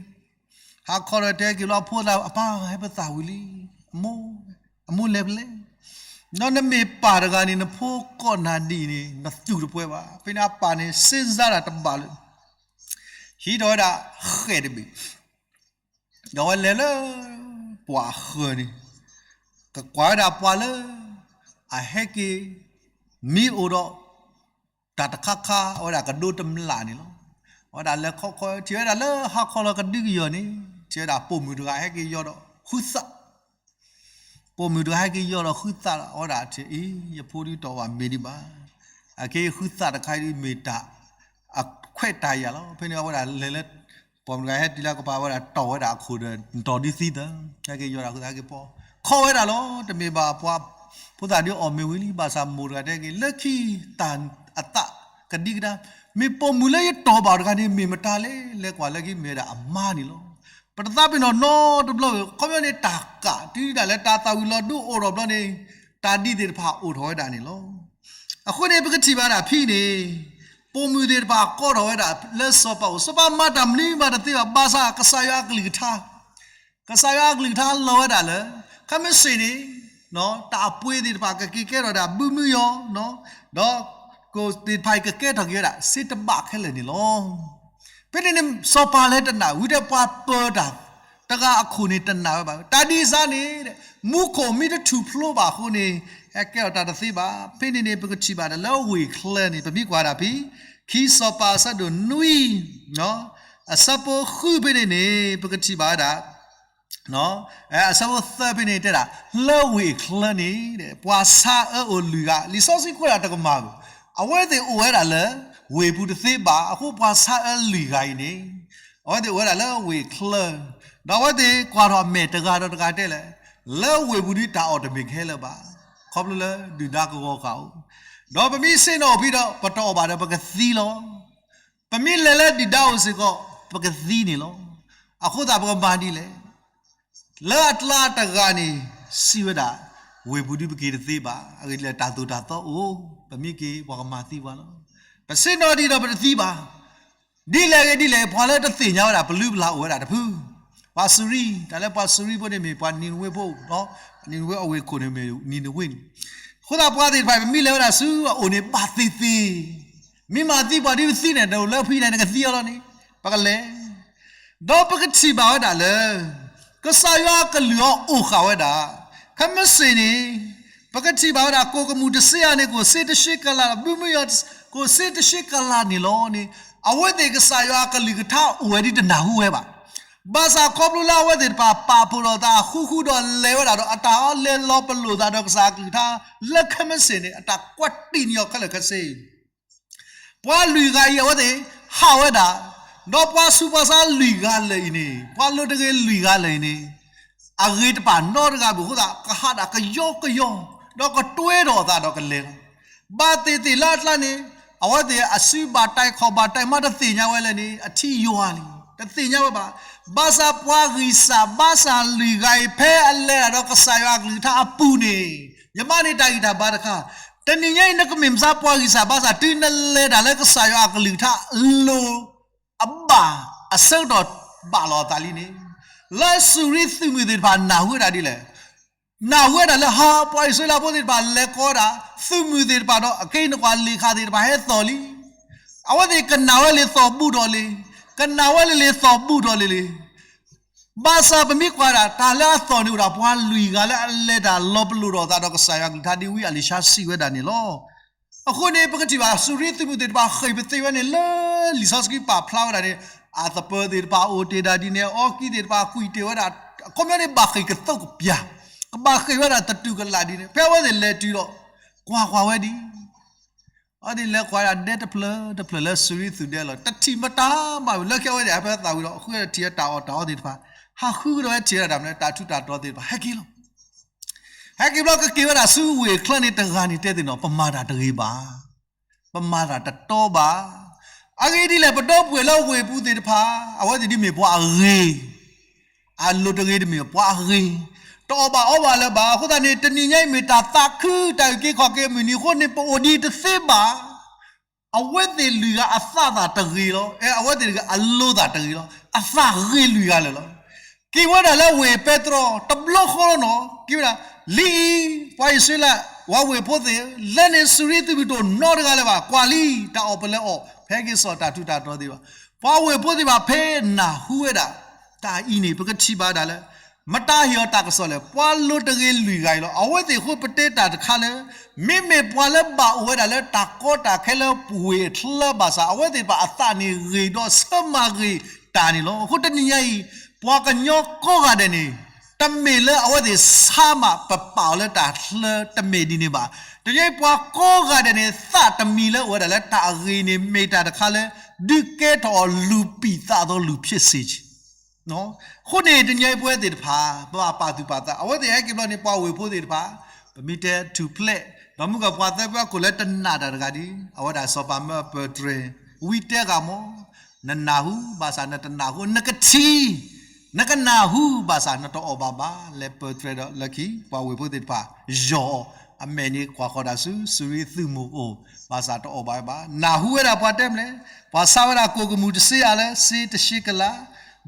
ၤ, ဟးခီဒီးတဲက့ၤလီၤ အဖိသၣ်အပၢ်ဟဲပသၣ်ဝံၤလံ, အမိၢ်, အမိၢ်လဲၤဖဲလဲၣ်, ဒီးနမ့ၢ်ပၢ်တဂၤန့ၣ် နဖိကိးနၤဒ်အံၤန့ၣ် နသူၣ်တပှဲၤဘၣ်. ဖဲန့ၣ်အပၢ်န့ၣ် စ့စါတၢ်တဘၣ်လၢၤ ဟံးထီၣ်ဝဲဒၣ်ဃဲၣ်တဘ့ၣ်, ဒီးဝဲလဲၤလၢ ပှၢ်အဃၢၤန့ၣ်, ကကွၢ်ဝဲဒၣ်ပှၤလၢ အဟဲက့ၤ မံအိၣ်ဒီး တၢ်တခါခါ အဝဲဒၣ်ကဒိတမျၢ်န့ၣ်လီၤ. အဝဲဒၣ်လဲၤခီခီ ထံၣ်ဝဲဒၣ်လၢဟါခီလီၤကဒုကယီၢ်န့ၣ် ထံၣ်ဝဲဒၣ်ပိာ်မုၣ်တဂၤဟဲက့ၤယီၤဒီးဃုသၣ် ပိာ်မုၣ်တဂၤဟဲက့ၤယီၤဒီးဃုသၣ်လီၤ. အဝဲဒၣ်ထံၣ်အံၤ ယဖိဒုးတီၢ်ဘၣ်မ့ၤဒံးဘၣ်. အက့ဃုသၣ်တခါအံၤဒ်မ့ၢ်တၢ် အခွဲးတၢ်ယာ်လီၤ. ဖဲန့ၣ်အဝဲဒၣ်လဲၤလၢ ပိာ်မုၣ်တဂၤဟဲတုၤလၢကပၤ အဝဲဒၣ်တီၢ်ဝဲဒၣ်အခိၣ်ဒီး နတီၢ်ဒုးသံသၢ, ဟဲက့ၤယီၤဒီးဃုသၣ်ဟဲက့ၤပီၢ် ခီဝဲဒၣ်လီၤ. တမ့ၢ်ဘၣ်ပှၤ ဖိသၣ်ဒုးအီၣ်မ့ၤဝံၤလံ ဘၣ်ဆၣ်မိၢ်တဂၤတဲက့ၤ လၢခံတၢ်အသးကဒံကဒါ မ့ၢ်ပိာ်မုၣ်လၢယတီၢ်ဘၣ်တဂၤန့ၣ် မ့ၢ်မတၤလဲၣ်. လဲၤကွၢ်လၢခံမ့ၢ်ဝဲဒၣ်အမါန့ၣ်လီၤ. ပတသးပ့ၤနီၣ်နီတဘျီ ခီပညီန့ၣ်တၢ်ကး တုၤဒၣ်လဲာ်တၢ်သၣ်ဝံၤလီၤဒိအိၣ်ထီၣ်ဘျီန့ၣ် တၢ်ဒ်သ့ၣ်တဖၣ်အိၣ်ထီၣ်ဝဲဒၣ်န့ၣ်လီၤ. အဃိန့ၣ် ပကထံၣ်ဘၣ်ဒၣ်ဖဲန့ၣ် ပိာ်မုၣ်သ့ၣ်တဖၣ်ကိးထီၣ်ဝဲဒၣ်လၢစီၤပၤအိၣ်, စီၤပၤမၤတၢ်မနုၤမးတသ့ဘၣ်, ဘၣ်ဆၣ်ကစၢ်ယွၤအကလုၢ်ကထါ ကစၢ်ယွၤအကလုၢ်ကထါလီၤဝဲဒၣ်လၢ ခဲမုၢ်ဆ့ၣ်န့ၣ် တၢ်အပှ့ၤသ့ၣ်တဖၣ်ကက့ၤကဲထီၣ်ဒၣ်ဘုမုယီၤ, ဒီး ကိၣ်သ့ၣ်တဖၣ်အံၤကကဲထီၣ်က့ၤဝဲဒၣ် စ့တဘၣ်ခဲလၢာ်န့ၣ်လီၤ. ဖဲန့ၣ်န့ၣ် စီၤပၤလၢတနာ် ဝံၤဒီးပှၤပၢၤတၢ်တဂၤအခိၣ်န့ၣ်တနာ်ဝဲဘၣ်. တၢ်ဒ်စါန့ၣ် မူခိၣ်မ့ၢ်တထူၣ်ဖျိဘၣ်အဃိန့ၣ် ဟဲကဲထီၣ်တၢ်တသ့ဘၣ်. ဖဲန့ၣ်န့ၣ် ပကထံၣ်ဘၣ်ဒၣ်လၢဝ့ၢ်ချၢန့ၣ် ပမ့ၢ်ကွၢ်ဒၣ်ဖဲ ခံစီၤပၤအဆၢဒိၣ်နွံ အဆၢဖိဃုဖဲန့ၣ်န့ၣ် ပကထံၣ်ဘၣ်ဝဲဒၣ် အဆၢဖိသၢဖဲန့ၣ်တဲဒၣ် လၢဝ့ၢ်ချၢန့ၣ် ပှၤဆါအၢအိၣ်လွံၢ်ဂၤ, လံာ်စီဆှံကွဲးဒၣ်တကမၣ်ဘၣ်. အဝဲသ့ၣ်အိၣ်ဝဲဒၣ်လၢ ဝ့ၢ်ပူၤတသ့ဘၣ်. အဃိပှၤဆါအၢလွံၢ်ဂၤအံၤန့ၣ် အဝဲသ့ၣ်အိၣ်ဝဲဒၣ်လၢဝ့ၢ်ချၢ, ဒီးအဝဲသ့ၣ်ကွၢ်ထီၣ်အမဲာ်တဂၤဒီးတဂၤတဲလဲၣ်, လၢဝ့ၢ်ပူၤဒ်တၢ်အီၣ်တမ့ၢ်ကဟဲလၢၤဘၣ်, ခီဖျိလၢဒုၣ်ဒါကဝီၤဃာ်အိၣ်, ဒီးပမ့ၢ်ဆ့ၣ်နီၤအိၣ်ဖဲဒီး ပတအီၣ်ဘၣ်ဒီးပကသံလီၤ. ပမ့ၢ်လဲၤလၢဒုၣ်ဒါအိၣ်စ့ၢ်ကီး ပကသံန့ၣ်လီၤ. အဃိသတးပကမၤဒ်လဲၣ်. လၢအကျါတဂၤန့ၣ် စံးဝဲဒၣ်, ဝ့ၢ်ပူၤဒ်ပက့ၤတသ့ဘၣ်. အဂ့ၢ်ဒ်လဲၣ် တၢ်သိၣ်တၢ်သီအိၣ်, ပမ့ၢ်က့ၤပှၤကမၤသံပှၤလီၤ. ပဆ့ၣ်နီၤဒံးဒီးပတသံဘၣ်. ဒ်လဲၣ်ဂ့ၤဒ်လဲၣ် ပှၤလၢတသ့ၣ်ညါဝဲဒၣ် ပလုၢ်ပလၢ်အိၣ်ဝဲဒၣ်တဖု, ပှၤစူၤရံ, တၢ်လၢပှၤစူၤရံဖိန့ၣ်မ့ၢ်ပှၤနံၤနဝ့ဖိ, နံၤနဝ့အဝ့ၢ်ခိၣ်န့ၣ်မ့ၢ်နံၤနဝ့န့ၣ်, အဃိသတးပှၤသ့ၣ်တဖၣ် ပမ့ၢ်လဲၤဝဲဒၣ်ဆူအအိၣ်န့ၣ် ဘၣ်သ့ၣ်သ့ၣ်, မ့ၢ်မၤသံပှၤဒ်ပသံန့ၣ် ဒီးလၢဖဲန့ၣ် နကသံအီၤလီၤန့ၣ်, ပကလဲၤ ဒီးပကထံၣ်ဘၣ်ဝဲဒၣ်လၢ ကစၢ်ယွၤအကလုၢ်အီၤအိၣ်ဃာ်ဝဲဒၣ်, ခဲမုၢ်ဆ့ၣ်န့ၣ် ပကထံၣ်ဘၣ်ဝဲဒၣ် ကိၣ်ကမူၣ်တစ့ဧါန့ၣ် ကိၣ်စ့တရှ့ကလး ဘုမုၢ်ယီၤ ကိၣ်စ့တရှ့ကလးန့ၣ်လီၤန့ၣ်, အဝဲသ့ၣ်ကစၢ်ယွၤအကလုၢ်ကထါအိၣ်ဝဲဒ်တနၢ်ဟူဝဲဘၣ်. ဘၣ်ဆၣ်ခီဖျိလၢအဝဲသ့ၣ်တဖၣ်ပာ်ဖှိၣ်ထီၣ်သး ဃူဃူဒီးလဲၤဝဲဒၣ်ဒီး အတၢ်အီၣ်လဲၤလီၤပလိာ်သးဒီးကစၢ်အကလုၢ်ကထါ လၢခဲမုၢ်ဆ့ၣ်န့ၣ် အတၢ်ကွၢ်တံၢ်န့ၢ်အီၤခဲလၢာ်ခဲဆ့ ပှၤလွံၢ်ဂၤအံၤ အဝဲသ့ၣ်ဟးဝဲဒၣ်, ဒီးပှၤဆူးပှၤဆါလွံၢ်ဂၤလၢာ်အံၤန့ၣ်, ပှၤလိၤတဂ့ၤလွံၢ်ဂၤလၢာ်အံၤန့ၣ်, အဂ့ၤတပၢ်နီတဂၤဘၣ်အဃိသတး ကဟးဒၣ်ကယီကယီ, ဒီးကတွဲထီၣ်အသးဒီးကလဲၤလီၤ. ဘၣ်သ့ၣ်သ့ၣ်လၢအကျါန့ၣ်, အဝဲသ့ၣ်အစုဘၣ်တၢ်ခီၣ်ဘၣ်တၢ်မး တသ့ၣ်ညါဝဲလၢန့ၣ် အထံယွၤလံ, တသ့ၣ်ညါဝဲဘၣ်. ဘၣ်ဆၣ်ပှၤဂံၢ်စၢ်ဘါစၢ်လွံၢ်ဂၤအံၤ ဖဲအလဲၤတၢ်ဒီးကစၢ်ယွၤအကလုၢ်ကထါအပူၤန့ၣ်, ယမၤန့ၢ်တၢ်ဂံၢ်တၢ်ဘါတခါ, တနံၤညါအံၤ နကမ့ၢ်မၤပှၤဂံၢ်စၢ်ဘါစၢ် တုၤနလဲၤတၢ်လၢကစၢ်ယွၤအကလုၢ်ကထါအလိၤ အဘၣ်အဆၢကတီၢ်ဘၣ်လီၤအသးလံန့ၣ်, လၢစူၤရံသုးမုၢ်သ့ၣ်တဖၣ်နၢ်ဟူဝဲဒၣ်ဒ်လဲၣ်. နၢ်ဟူဝဲဒၣ်လၢဟါ ပှၤအံၣ်စရ့လးဖိသ့ၣ်တဖၣ်လဲၤကိးဝဲဒၣ် သုးမုၢ်သ့ၣ်တဖၣ်ဒီး အကဲနကွၢ်လံာ်ခၣ်သ့ၣ်တဖၣ်ဟဲသီၣ်လံ. အဝဲသ့ၣ်ကနၣ်ဝဲလံာ်သီၣ်ဘူးထီၣ်လံ, ကနၣ်ဝဲလံာ်သီၣ်ဘူးထီၣ်လံလံ ဘၣ်ဆၣ်ပမ့ၢ်ကွၢ်ဒၣ် တၢ်လၢအသီၣ်န့ၣ်အိၣ်ဒၣ် ပှၤလွံၢ်ဂၤလၢအလဲၤတၢ်လီၤပလိာ်ထီၣ်အသးဒီးကစၢ်ယွၤကလုၢ်ကထါဒ်ဝံအလံၤၡါစံးဝဲဒၣ်န့ၣ်လီၤ. အဃိန့ၣ် ပကထံၣ်ဘၣ် စူၤရံသုးမုၢ်သ့ၣ်တဖၣ်ဃ့ၢ်ပသ့ဝဲန့ၣ် လၢလံာ်စီဆှံပာ်ဖျါဝဲဒၣ်န့ၣ်, အသပၢၤသ့ၣ်တဖၣ်အိၣ်တ့ၢ်ဒၣ်ဒ်န့ၣ်, အီကံသ့ၣ်တဖၣ်ကွံာ်တ့ၢ်ဝဲဒၣ်, အခီပညီန့ၣ် ဘၣ်ဃ့ၢ်ကသိးကပျၢ်, ကဘၣ်ဃ့ၢ်ဝဲဒၣ်သတူၢ်ကလာ်ဒ်န့ၣ်, ဖဲအဝဲသ့ၣ်လဲၤတုၤဒီး ကွၢ်ကွၢ်ဝဲဒ် အဝဲသ့ၣ်လဲၤကွၢ်ဒၣ်ဒဲတဖျၢၣ်တဖျၢၣ်လၢစူၤရံသုးဒဲလီၤ. တထံၣ်မတၤမးဝံၤ လၢခံအဝဲသ့ၣ်ဟဲဖဲသးဝံၤဒီး ဃုထံၣ်တၢ်အီၣ်တၢ်အီသ့ၣ်တဖၣ်, ဟးဃုကဒီးဝဲထံၣ်ဝဲဒၣ်မနုၤ တၢ်ထူးတၢ်တီၤသ့ၣ်တဖၣ် ဟဲက့ၤလီၤ. ဟဲက့ၤဘျီကက့ၤဝဲဒၣ်ဆူဝ့ၢ်ချၢန့ၣ်တဂၤန့ၣ်တဲသ့ၣ်နီၤ ပမၤတၢ်တဂ့ၤဘၣ်, ပမၤတၢ်တတီဘၣ်. အဂ့ၢ်ဒ်လဲၣ် ပဒီပုၢ်ဝဲၢ်လၢဝ့ၢ်ပူၤသ့ၣ်တဖၣ် အဝဲသ့ၣ်ဒ်မ့ၢ်ပှၤအဂ့ၤ အလိၤတဂ့ၤတမ့ၢ်ပှၤအဂ့ၤ, တအီၣ်ဘၣ်အီဘၣ်လၢၤဘၣ်. အဃိသတးန့ၣ် တနံၤညါအံၤမ့ၢ်တၢ်သးခုတၢ်အုၣ်က့ၤခီၣ်က့ၤအမုၢ်နံၤအဃိန့ၣ် ပအိၣ်ဒ်အံၤတသ့ဘၣ်. အဝဲသ့ၣ်လွံၢ်ဂၤအသးသးတဂ့ၤလီၤ. အဲ အဝဲသ့ၣ်တဂၤအလိၤသးတဂ့ၤလီၤ. အသးဂ့ၤလွံၢ်ဂၤလၢာ်လီၤ. က့ၤဝဲဒၣ်လၢဝ့ၢ်ပဲတြီ တဘျီဃီလီၤနီၤ. က့ၤဝဲဒၣ် လံအံၤ ပှၤအံၣ်စရ့လး ပှၤဝ့ၢ်ဖိသ့ၣ်ဧၢ, လၢန့ၣ်စူၤရံသုးမုၢ်ဒိၣ်နီတဂၤလၢၤဘၣ်. ကွၢ်လံ တၢ်အီၣ်ပလၢအီၣ် ဖဲက့ၤစိာ်တၢ်ထူးတၢ်တီၤသ့ၣ်တဖၣ် ပှၤဝ့ၢ်ဖိသ့ၣ်တဖၣ် ဖဲနၢ်ဟူဝဲဒၣ်တၢ်အံၤန့ၣ် ပကထံၣ်ဘၣ်ဒၣ်လၢ မတၤဟ့ၣ်အီၤတၢ်ကစီၣ်လဲၣ်. ပှၤလိၤတဂ့ၤလွံၢ်ဂၤအံၤလီၤ. အဝဲသ့ၣ်အဃိပတဲတၢ်တခါလၢ မ့မ့ၢ်ပှၤလၢဘၣ်အိၣ်ဝဲဒၣ်လၢတၢ်ကီတၢ်ခဲလၢပူၤဝ့ၢ်အချၢဘၣ်ဆၣ် အဝဲသ့ၣ်တဖၣ်အသးန့ၣ်ဂ့ၤဒီးဆၢမၤဂ့ၤတၢ်န့ၣ်လီၤ. အဃိတနံၤညါအံၤ ပှၤကညီကိးဂၤဒဲးန့ၣ် တမ့ၢ်လၢအဝဲသ့ၣ်ဆါမးပပာ်အီၤလၢတၢ်ချၢတမ့ၢ်ဒ်န့ၣ်ဘၣ်. တနံၤညါအံၤပှၤကိးဂၤဒဲးန့ၣ် သးတမံၤလၢအိၣ်ဝဲဒၣ်လၢတၢ်အဂ့ၤန့ၣ် မ့ၢ်တၢ်တခါလၢ ဒုးကဲထီၣ်အီၤလူၤပိာ်သးအသိးလူၤဖျဲးစ့ၢ်ကီး အဃိန့ၣ် တနံၤအံၤပဝဲသ့ၣ်တဖၣ် ပဘၣ်ပာ်သူၣ်ပာ်သး အဝဲသ့ၣ်ဟဲက့ၤဘျီန့ၣ် ပှၤဝ့ၢ်ဖိသ့ၣ်တဖၣ် ပမ့ၢ်တဲထူၣ်ဖျဲး ဒီးမုၢ်ကပှၤသၢဖျၢၣ်ခိၣ်လၢတနာ်တၢ်တဂၤဒ် အဝဲဒၣ်စီၤပၤမၢအပၢၢ်တြဲၤ ဝံတဲဂၤမီၢ် နနၢ်ဟူ ဘၣ်ဆၣ်နတနၢ်ဟူ နကထံၣ် နကနၢ်ဟူ ဘၣ်ဆၣ်နတအီၣ်ဘၣ်ဘၣ် လဲၤပၢၢ်တြဲၤဒီးလၢခံ ပှၤဝ့ၢ်ဖိသ့ၣ်တဖၣ် ယီၢ်အီၤ အမဲာ်န့ၣ်ကွၢ်ဃီၤဒၣ်ဆူ စူၤရံသုးမုၢ်အိၣ် ဘၣ်ဆၣ်တအီၣ်ဘၣ်ဘၣ် နၢ်ဟူဝဲဒၣ်ပှၤတဲမလဲၣ် ပှၤဆါဝဲဒၣ်ကိၣ်ကမူၣ်တဆံအါလၢစ့တဆံကလး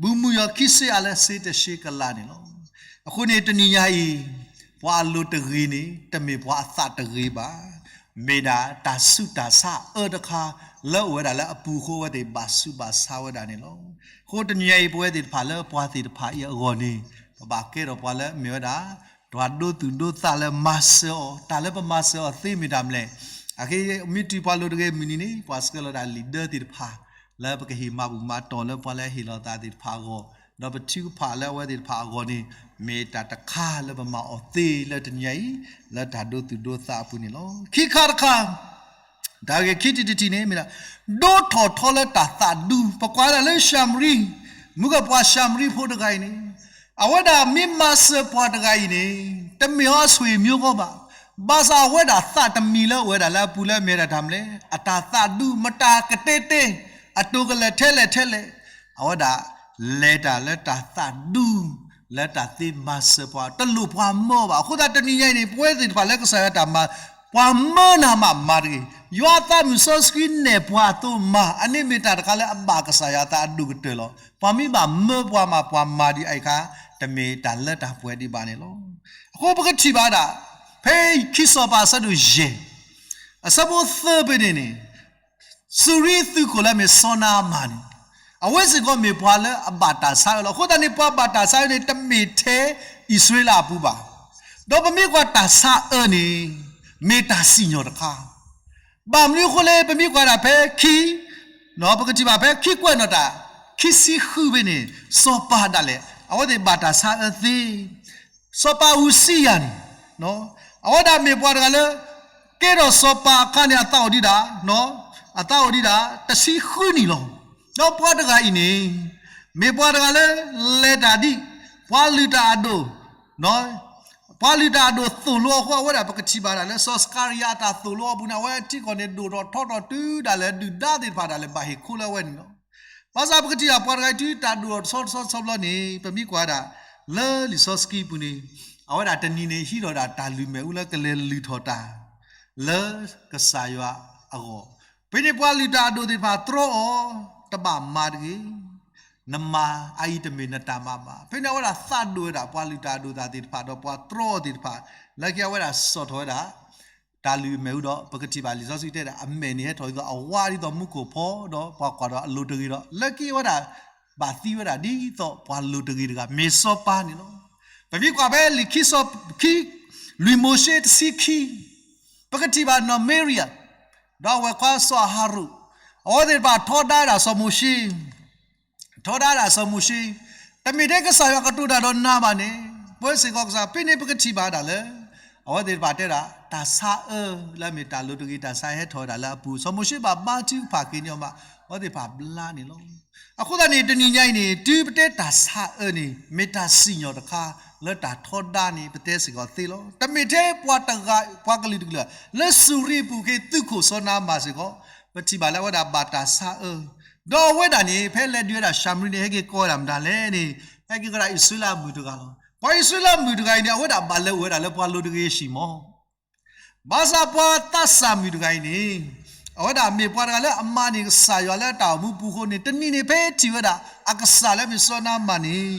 ဘူးမုၢ်ယီၤခံဆံအါလၢစ့တဆံကလးန့ၣ်လီၤ. အဃိန့ၣ် တနံၤညါအံၤ ပှၤအလိၤတဂ့ၤန့ၣ် တမ့ၢ်ပှၤအသးတဂ့ၤဘၣ်. မ့ၢ်ဒၣ်တၢ်ဆူးတၢ်ဆါအၢတခါ လၢအိၣ်ဝဲဒၣ်လၢအပူၤအဃိ အဝဲသ့ၣ်ဘၣ်ဆူးဘၣ်ဆါဝဲဒၣ်န့ၣ်လီၤ. အဃိတနံၤညါအံၤ ပဝဲသ့ၣ်တဖၣ်လၢပှၤသ့ၣ်တဖၣ်အံၤအဂီၢ်န့ၣ် ပဘၣ်ကဲထီၣ်ပှၤလၢမ့ၢ်ဝဲဒၣ် တၢ်ဒိသူၣ်ဒိသးလၢမၤစၢၤအီၤ တၢ်လၢပမၤစၢၤအီၤသ့မ့ၢ်တၢ်မနုၤလဲၣ်. အခဲအံၤ မ့ၢ်တုၤပှၤလိၤတဂ့ၤမုၢ်နံၤန့ၣ် ပှၤဆှၢလီၤဒၣ်လံာ်ဒၢသ့ၣ်တဖၣ် လၢပကဟ့ၣ်မၤဘူၣ်မၤတီၢ်လၢပှၤလၢဟ့ၣ်လီၤသးသ့ၣ်တဖၣ်အဂီၢ်, ဒီးပထုကဖၣ်လၢအဝဲသ့ၣ်တဖၣ်အဂီၢ်န့ၣ် မ့ၢ်တၢ်တခါလၢပမၤအီၤသ့လၢတနံၤအံၤ လၢတၢ်ဒိသူၣ်ဒိသးအပူၤန့ၣ်လီၤ. ခံခါတခါ တၢ်ဂ့ၢ်ခံထံၣ်တထံၣ်န့ၣ် မ့ၢ်ဒၣ် ဒိၣ်ထီၣ်ထီလၢတၢ်သးဒူ ပကွၢ်ဒၣ်လၢၡၤမရံ, မုၢ်ကပှၤၡၤမရံဖိတဂၤအံၤန့ၣ် အဝဲဒၣ်မ့ၢ်မၤစၢၤပှၤတဂၤအံၤန့ၣ် တမ့ၢ်အီၤအဆွေမျိုးဘၣ်. ဘၣ်ဆၣ်အဝဲဒၣ်သးတမံၤလၢအိၣ်ဝဲဒၣ်လၢအပူၤလၢမ့ၢ်ဒၣ်တၢ်မနုၤလဲၣ် အတၢ်သးဒူ မတၤကတဲတဲ အတိၤကလဲာ်ထဲလဲၣ်ထဲလဲၣ် အဝဲဒၣ်လဲၤတၢ်လၢတၢ်သးဒူ လၢတၢ်သ့မၤစၢၤပှၤ တလိၣ်ပှၤမၢဘၣ်. အဃိသတးတနံၤညါအံၤန့ၣ် ပဝဲသ့ၣ်တဖၣ်လၢကစၢ်ယွၤတၢ်မၤ ပှၤမၢနၤမးမၤတဂ့ၤ. ယွၤသးမုၢ်စီဆှံနဲၣ်ပှၤအသိးမၤ အန့ၣ်မ့ၢ်တၢ်တခါလၢအဘၣ်ကစၢ်ယွၤအသးအဒိၣ်ကတၢၢ်လီၤ. ပှၤမ့ၢ်ဘၣ်မၢပှၤမး ပှၤမၤဒံးအံၤအခါ တမ့ၢ်တၢ်လၢတၢ်ပှဲၤဒံးဘၣ်န့ၣ်လီၤ. အဃိပကထံၣ်ဘၣ်ဒၣ် ဖဲခံစီၤပၤအဆၢဒိၣ်ယဲၢ် အဆၢဖိသၢဖဲန့ၣ်န့ၣ် စူၤရံသုးခိၣ်လၢမ့ၢ်စီၤနၤအမၣ်န့ၣ် အဝဲစ့ၢ်ကီးမ့ၢ်ပှၤလၢအဘၣ်တၢ်ဆါအၢလီၤ. အဃိသတးန့ၣ် ပှၤဘၣ်တၢ်ဆါအၢန့ၣ် တမ့ၢ်ထဲအံၣ်စရ့လးအပူၤဘၣ်. ဒီးပမ့ၢ်ကွၢ်တၢ်ဆါအၢန့ၣ် မ့ၢ်တၢ်စံၣ်ညီၣ်တခါ ဘၣ်မနုၤအဃိလဲၣ် ပမ့ၢ်ကွၢ်ဒၣ်ဖဲခံ ပကထံၣ်ဘၣ်ဖဲခံကွဲးနီၣ်တၢ် ခံဆံဃုဖဲန့ၣ် စီၤပၤဒၣ်လဲာ် အဝဲသ့ၣ်ဘၣ်တၢ်ဆါအၢသ့ စီၤပၤအူစံယၤန့ၣ် အဝဲဒၣ်မ့ၢ်ပှၤတဂၤလၢ ကဲထီၣ်စီၤပၤအခါန့ၣ် အသးအိၣ်ဒံးဒၣ် အသးအိၣ်ဒံးဒၣ် တဆံဃုနံၣ်လီၤ. ဒီးပှၤတဂၤအံၤန့ၣ် မ့ၢ်ပှၤတဂၤလၢ လဲၤတၢ်ဒ် ပှၤလုၢ်တၢ်အဒိၣ် ပှၤလုၢ်တၢ်အဒိၣ်သိၣ်လိအဃိ အဝဲဒၣ်ပကထံၣ်ဘၣ်ဒၣ်လၢ စီၤစကၤရယၤအတၢ်သိၣ်လိအပူၤန့ၣ် အဝဲထံကီၢ်န့ၣ်ဒိၣ်ထီၣ်ထီထီၣ်တုၤဒၣ်လဲာ်ဒုၣ်ဒါသ့ၣ်တဖၣ်ဒၣ်လဲာ်ဘၣ်ဟ့ၣ်ခိလၢအဝဲန့ၣ်လီၤ. ဘၣ်ဆၣ်ပကထံၣ်ဒၣ်ပှၤတဂၤအံၤတုၤတၢ်ဒိၣ်ထီၣ်တဆီတဆီတဆီဘျီန့ၣ် ပမ့ၢ်ကွၢ်ဒၣ် လၢလံာ်စီဆှံပူၤန့ၣ် အဝဲဒၣ်တနံၤန့ၣ်ဟံးထီၣ်ဒၣ်တၢ်လုၢ်မဲာ်အူလၢကလဲၤလုၢ်ထီၣ်တၢ် လၢကစၢ်ယွၤအဂီၢ် ဖဲန့ၣ်ပှၤလုၢ်တၢ်အဒိၣ်သ့ၣ်တဖၣ်တြီအီၤ တဘၣ်မၤတဂ့ၤ နမၤအအံၤတမ့ၢ်နတၢ်မၤဘၣ်. ဖဲန့ၣ်အဝဲဒၣ်သးဒိၣ်ဝဲဒၣ်ပှၤလုၢ်တၢ်အဒိၣ်သ့ၣ်တဖၣ်ဒီးပှၤတြီအီၤသ့ၣ်တဖၣ် လၢခံအဝဲဒၣ်စိာ်ထီၣ်ဝဲဒၣ် တၢ်လုၢ်မဲာ်အူဒီး ပကထံၣ်ဘၣ်လံာ်စီဆှံတဲဒၣ် အမဲာ်န့ၣ်ဟဲထီၣ်ဒ်သိးအဝါဒ်သိးမူခိၣ်ဖီဒီး ပှၤကွၢ်ဒီးအလိၤတဂ့ၤဒီး လၢခံအဝဲဒၣ် ဘၣ်သံဝဲဒၣ်ဒ်သိးပှၤလိၤတဂ့ၤတဂၤ မ့ၢ်စီၤပၤန့ၣ်လီၤ. ပမ့ၢ်ကွၢ်ဖဲလံာ်ခံစီၤခံ လွံၢ်မိၤၡ့တဆံခံ ပကထံၣ်ဘၣ်နီၢ်မံရယၤ ဒီးအဝဲၢ်ခွါစီၤအၤဟရိၣ် အဝဲသ့ၣ်တဖၣ်ထီဒါဝဲဒၣ်စီၤမိၤၡ့ ထီဒါဝဲဒၣ်စီၤမိၤၡ့ တမ့ၢ်ထဲကစၢ်ယွၤကတိၤတၢ်ဒီးနၤဘၣ်န့ၣ် ပဝဲစ့ၢ်ကီးကစၢ် ဖဲန့ၣ်ပကထံၣ်ဘၣ်ဒၣ်လၢ အဝဲသ့ၣ်တဖၣ်တဲဒၣ် တၢ်ဆါအၢလၢအမ့ၢ်တၢ်လိၤတဂ့ၤ တၢ်ဆါဟဲထီၣ်ဝဲဒၣ်လၢအပူၤ စီၤမိၤၡ့ဘၣ်ဘါထုကဖၣ်က့ၤန့ၢ်အီၤမး အဝဲသ့ၣ်တဖၣ်ဘျါန့ၣ်လီၤ. အဃိသတးန့ၣ် တနံၤညါအံၤန့ၣ် တုၤပတဲတၢ်ဆါအၢန့ၣ် မ့ၢ်တၢ်စံၣ်ညီၣ်တခါ လၢတၢ်ထီဒါန့ၣ် ပတဲစ့ၢ်ကီးသ့လီၤ. တမ့ၢ်ထဲပှၤတဂၤ ပှၤကလုာ်တကလုာ် လၢစူၤရံအပူၤက့ၤ သုးခိၣ်စီၤနၤအမၣ်စ့ၢ်ကီး ပထံၣ်ဘၣ်လၢအဝဲဒၣ်ဘၣ်တၢ်ဆါအၢ ဒီးအဝဲဒၣ်န့ၣ် ဖဲလဲၤဒုးဝဲဒၣ်ၡၤမရံန့ၣ် ဟဲက့ၤကိးဝဲဒၣ်မတၤလဲၣ်န့ၣ် ဟဲက့ၤကိးဒၣ်အံၣ်စရ့လးအမုၢ်တဂၤလီၤ. ပှၤအံၣ်စရ့လးမုၣ်တဂၤအံၤန့ၣ် အဝဲဒၣ်ဘၣ်လဲၤအိၣ်ဝဲဒၣ်လၢပှၤလိၤတဂ့ၤဆံးမီၢ်. ဘၣ်ဆၣ်ပှၤသးစၢ်မုၣ်တဂၤအံၤန့ၣ် အဝဲဒၣ်မ့ၢ်ပှၤတဂၤလၢအမါန့ၣ်ကစၢ်ယွၤလၢအတၢ်အိၣ်မူပူၤအဃိန့ၣ် တနံၤန့ၣ်ဖဲထံၣ်ဝဲဒၣ် အကစၢ်လၢမ့ၢ်စီၤနၤမၣ်န့ၣ်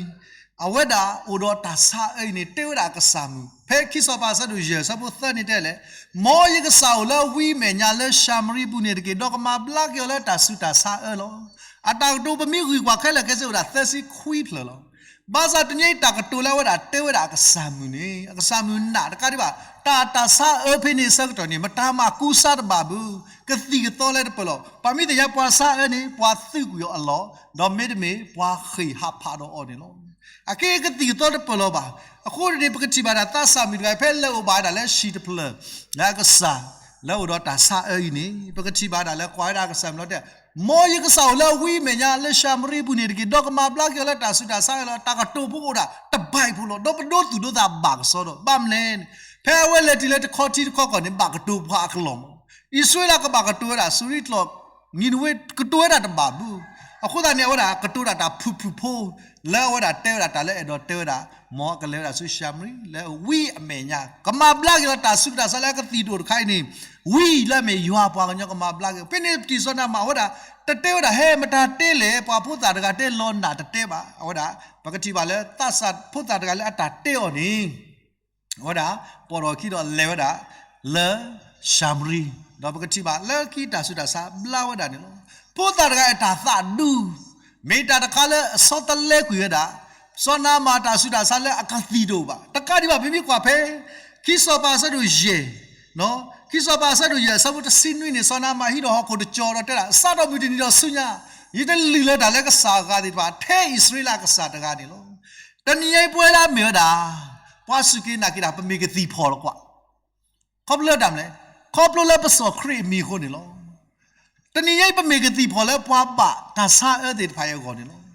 အဝဲဒၣ်အိၣ်ဒီးတၢ်ဆါအၢအံၤန့ၣ် တဲဝဲဒၣ်အကစၢ်မုၣ် ဖဲခံစီၤပၤအဆၢဒိၣ်ယဲၢ်အဆၢဖိသၢန့ၣ်တဲလဲၣ်, မ်ယကစၢ်အိၣ်လၢအဝံအမဲာ်ညါလၢၡၤမရံပူၤန့ၣ်တက့ၢ်, ဒီးကမၤဘျါက့ၤအီၤလၢတၢ်ဆူးတၢ်ဆါအၢလီၤ. အတၢ်ကတိၤပမ့ၢ်ဂံၢ်ကွၢ်ခဲလၢာ်ခဲဆ့အိၣ်ဒၣ်သၢဆံခွံဖျၢၣ်လီၤ. ဘၣ်ဆၣ်တနံၤအံၤတၢ်ကတိၤလၢအဝဲဒၣ်တဲဝဲဒၣ်အကစၢ်မုၣ်န့ၣ် အကစၢ်မုၣ်နာ်တကးဒံးဘၣ် တၢ်တၢ်ဆါအၢဖဲန့ၣ်အဆၢကတီၢ်န့ၣ် မတၤမၤကူစါတဘၣ်ဘၣ်, ကသံၣ်ကသီလၢတပၢၢ်လီၤ. ပှၤမ့ၢ်သ့ၣ်ညါပှၤဆါအၢန့ၣ် ပှၤသုးကွံာ်အီၤအလီၢ်, ဒီးမ့တမ့ၢ်ပှၤဃ့ၢ်ဟးဖးဒီးအီၤန့ၣ်လီၤ. အက့ကသံၣ်ကသီတပၢၢ်လီၤဘၣ်. အဃိန့ၣ် ပကထံၣ်ဘၣ်ဒၣ်သးစၢ်မုၣ်တဂၤအံၤ ဖဲလဲၤအိၣ်ဘၣ်ဝဲဒၣ်လၢဟံၣ်တဖျၢၣ် လၢအကစၢ် လၢအအိၣ်ဒီးတၢ်ဆါအၢအံၤန့ၣ် ပကထံၣ်ဘၣ်ဒၣ်လၢကွၢ်ဝဲဒၣ်အကစၢ်မုၣ်လီၤတဲ, မ်ယကစၢ်အိၣ်လၢအဝံအမဲာ်ညါလၢၡၤမရံပူၤန့ၣ်တက့ၢ်, ဒီးကမၤဘျါက့ၤအီၤလၢတၢ်ဆူးတၢ်ဆါအၢလီၤ. တၢ်ကတိၤဖိအိၣ်ဒၣ်တဘၣ်အံၤဖိလီၤ. ဒီးပဒိသူၣ်ဒိသးဘၣ်ကစီဒီး ဘၣ်မနုၤလဲၣ်န့ၣ် ဖဲအဝဲလဲၤတုၤလၢတခီထံတခီကီၢ်န့ၣ် ဘၣ်ကတိၤပှၤအကလီၢ်မီၢ်. အံၣ်စရ့လးကဘၣ်ကတိၤဝဲဒၣ် စူၤရံကျိာ် နံၤနဝ့ ကတိၤဝဲဒၣ်တဘၣ်ဘၣ်. အဃိသတးန့ၣ် အဝဲဒၣ်ကတိၤဒၣ်တၢ်ဖုၣ်ဖုၣ်ဖိ လၢအဝဲဒၣ်တဲဝဲဒၣ်တၢ်လၢအဲၣ်ဒိးတဲဝဲဒၣ် မ်အကလဲၤဝဲဒၣ်ဆူၡၤမရံ လၢအဝံအမဲာ်ညါ ကမၤဘျါက့ၤလီၤတၢ်ဆူးတၢ်ဆါလၢအကသံၣ်ဒိၣ်တခါအံၤန့ၣ် ဝံလၢအမ့ၢ်ယွၤပှၤကညီကမၤဘျါက့ၤ. ဖဲန့ၣ်ပထံၣ်စီၤနၤမၣ်အဝဲဒၣ် တတဲဝဲဒၣ် ဟဲမတၤတဲလဲၣ် ပှၤဖိသၣ်တဂၤတဲလီၤနၢ်တတဲဘၣ်. အဝဲဒၣ် ပကထံၣ်ဘၣ်လၢသးစၢ်ဖိသၣ်တဂၤလၢအတၢ်တဲအီၤန့ၣ် အဝဲဒၣ် ပိာ်ထီၣ်အခံဒီးလဲၤဝဲဒၣ် လၢၡၤမရံ, ဒီးပကထံၣ်ဘၣ်လၢခံတၢ်ဆူးတၢ်ဆါဘျါဝဲဒၣ်န့ၣ်လီၤ. ဖိသၣ်တဂၤအတၢ်သးဒူ မ့ၢ်တၢ်တခါလၢအဆီတလဲကွံာ်ဝဲဒၣ် စီၤနၤမၣ်တၢ်ဆူးတၢ်ဆါလၢအကသံၣ်ဒိၣ်ဘၣ်. တကးဒံးဘၣ် ပမ့ၢ်ကွၢ်ဖဲ ခံစီၤပၤအဆၢဒိၣ်ယဲၢ် ခံစီၤပၤအဆၢဒိၣ်ယဲၢ်အဆၢဖိတဆံနွံန့ၣ် စီၤနၤမၣ်ဟံးဒီးဟီၣ်ခိၣ်တကၠီၤဒီးတဲဒၣ် စးထီၣ်မုၢ်တနံၤဒီးဆူညါ ယတလုၢ်လၢတၢ်လၢကစၢ်အဂၤသ့ၣ်တဖၣ် ထဲအံၣ်စရ့လးအကစၢ်တဂၤန့ၣ်လီၤ. တနံၤညါအံၤပဝဲဒၣ်မ့ၢ်ဝဲဒၣ် ပှၤစူၢ်က့ၤနာ်က့ၤတၢ် ပမ့ၢ်ကသံၣ်ဖီၣ်လီၤကွၢ် ခီဖျိလၢတၢ်မနုၤလဲၣ်, ခီဖျိလၢပစီၣ်ခရံာ်အမံၤအဃိန့ၣ်လီၤ. တနံၤညါအံၤ ပမ့ၢ်ကသံၣ်ဖီၣ်လၢပှၤဘၣ်တၢ်ဆါအၢသ့ၣ်တဖၣ်အံၤအဂီၢ်န့ၣ်လီၤ.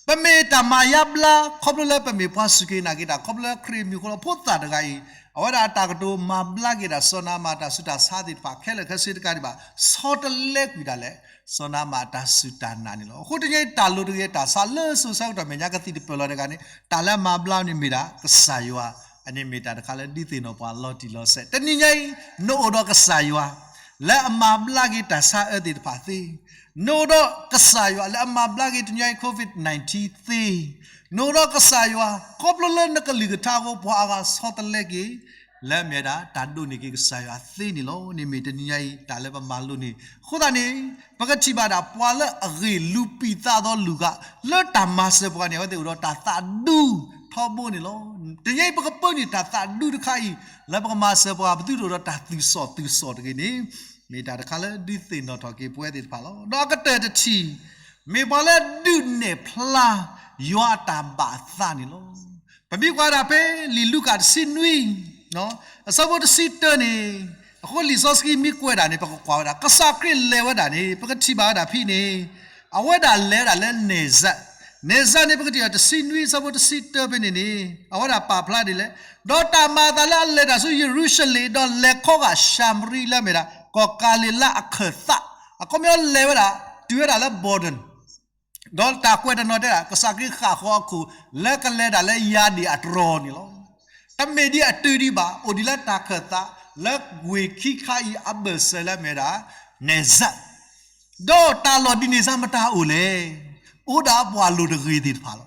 ပမ့ၢ်တၢ်မၤယါဘျါ ခီဖျိလၢပမ့ၢ်ပှၤစူၢ်က့ၤနာ်က့ၤတၢ် ခီဖျိလၢခရံာ်အမံၤအဃိလီၤ. ဖိသၣ်တဂၤအံၤ အဝဲဒၣ်အတၢ်ကတိၤမၤဘျါက့ၤဒၣ် စီၤနၤမၣ်တၢ်ဆူးတၢ်ဆါသ့ၣ်တဖၣ် ခဲလၢာ်ခဲဆ့တကးဒံးဘၣ် ဆီတလဲကွံာ်ဒၣ်လဲာ် စီၤနၤမၣ်တၢ်စူၢ်တၢ်နာ်န့ၣ်လီၤ. အဃိတနံၤညါအံၤ တၢ်လိၤတဂ့ၤ တၢ်ဆါလၢစိၤဆၢကတီၢ်မဲာ်ညါ ကသံၣ်တပၢၢ်လီၤတဂၤန့ၣ် တၢ်လၢအမၤဘျါန့ၣ်မ့ၢ်ဒၣ်ကစၢ်ယွၤ, အန့ၣ်မ့ၢ်တၢ်တခါလၢဒုးသ့ၣ်နီၣ်ပှၤလီၤတံၢ်လီၤဆဲး. တနံၤညါအံၤ နအိၣ်ဒီးကစၢ်ယွၤ လၢအမၤဘျါက့ၤတၢ်ဆါအၢသ့ၣ်တဖၣ်သ့, နအိၣ်ဒီးကစၢ်ယွၤလၢအမၤဘျါက့ၤတနံၤညါအံၤ COVID nineteen သ့, နအိၣ်ဒီးကစၢ်ယွၤ ခီဖျိလၢနကလုၢ်ကထါအဃိ ပှၤအါဂၤဆီတလဲက့ၤ လၢအမ့ၢ်ဝဲဒၣ် တၢ်ဒိးန့ၢ်က့ၤကစၢ်ယွၤသ့န့ၣ်လီၤ. န့ၣ်မ့ၢ်တနံၤညါအံၤ တၢ်လၢပမၤလိန့ၢ်. အဃိသတးန့ၣ် ပကထံၣ်ဘၣ်ဒၣ် ပှၤလၢအဂ့ၢ်လူၤပံာ်သးဒီးလူၤဂာ် လၢတၢ်မၤစၢၤပှၤန့ၣ် အဝဲသ့ၣ်အိၣ်ဒီးတၢ်သးဒူထီဘိန့ၣ်လီၤ. တနံၤညါအံၤ ပကပၢနုာ်တၢ်သးဒူတခါအံၤ လၢပကမၤစၢၤပှၤ ပသုတအိၣ်ဒီးတၢ်သူၣ်စီၣ်သးစီတဂ့ၤန့ၣ် မ့ၢ်တၢ်တခါလၢဒုးသ့ၣ်နီၣ်ထီၣ်က့ၤပဝဲသ့ၣ်တဖၣ်လီၤ. ဒီးအကတၢၢ်တထံၣ် မ့ၢ်ပှၤလၢဒုးနဲၣ်ဖျါ ယွၤအတၢ်ဘၣ်အသးန့ၣ်လီၤ. ပမ့ၢ်ကွၢ်ဒၣ်ဖဲလံာ်လူၤကၣ်တဆံနွံ အဆၢဖိတဆံတၢန့ၣ်, အဃိလံာ်စီဆှံမ့ၢ်ကွဲးဒၣ်န့ၣ် ပကကွၢ်ဝဲဒၣ် ကစၢ်ခရံာ်လဲၤဝဲဒၣ်န့ၣ် ပကထံၣ်ဘၣ်ဝဲဒၣ်ဖဲန့ၣ်, အဝဲဒၣ်လဲၤဝဲဒၣ်လၢနဲၣ်စၢး, နဲၣ်စၢးန့ၣ် ပကထံၣ်ဘၣ်တဆံနွံ အဆၢဖိတဆံတၢဖဲန့ၣ်န့ၣ် အဝဲဒၣ်ပာ်ဖျါဒ်လဲၣ်, ဒီးတၢ်မၤအသးလၢအလဲၤတၢ်ဆူယရူၤၡလ့ၣ် ဒီးလဲၤခီဂာ်ၡၤမရံလၢအမ့ၢ်ဒၣ် ကီၢ်ကၤလံၤလါအခၢၣ်သး, အခီပညီလဲၤဝဲဒၣ် တုၤဝဲဒၣ်လၢ Jordan ဒီးတၢ်ကွဲးတနီၤတဲဒၣ် ကစၢ်ခရံာ်ဃၣ်ဃီၤအခိၣ် လၢကလဲၤဒၣ်လၢယၤဒ့ၣ်အတြီၤန့ၣ်လီၤ. တမ့ၢ်ဒ်အတုၤဒံးဘၣ် အိၣ်ဒံးလၢတၢ်ခၢၣ်သး လၢဝ့ၢ်ခံခါအံၤအဘၢၣ်စၢၤလၢအမ့ၢ်ဝဲဒၣ် နဲၣ်စၢး, ဒီးတၢ်လီၢ်ဒ်န့ၣ်စ့ၢ်မတၤအိၣ်လဲၣ်, အိၣ်ဒၣ်ပှၤလိၤတဂ့ၤသ့ၣ်တဖၣ်လီၤ.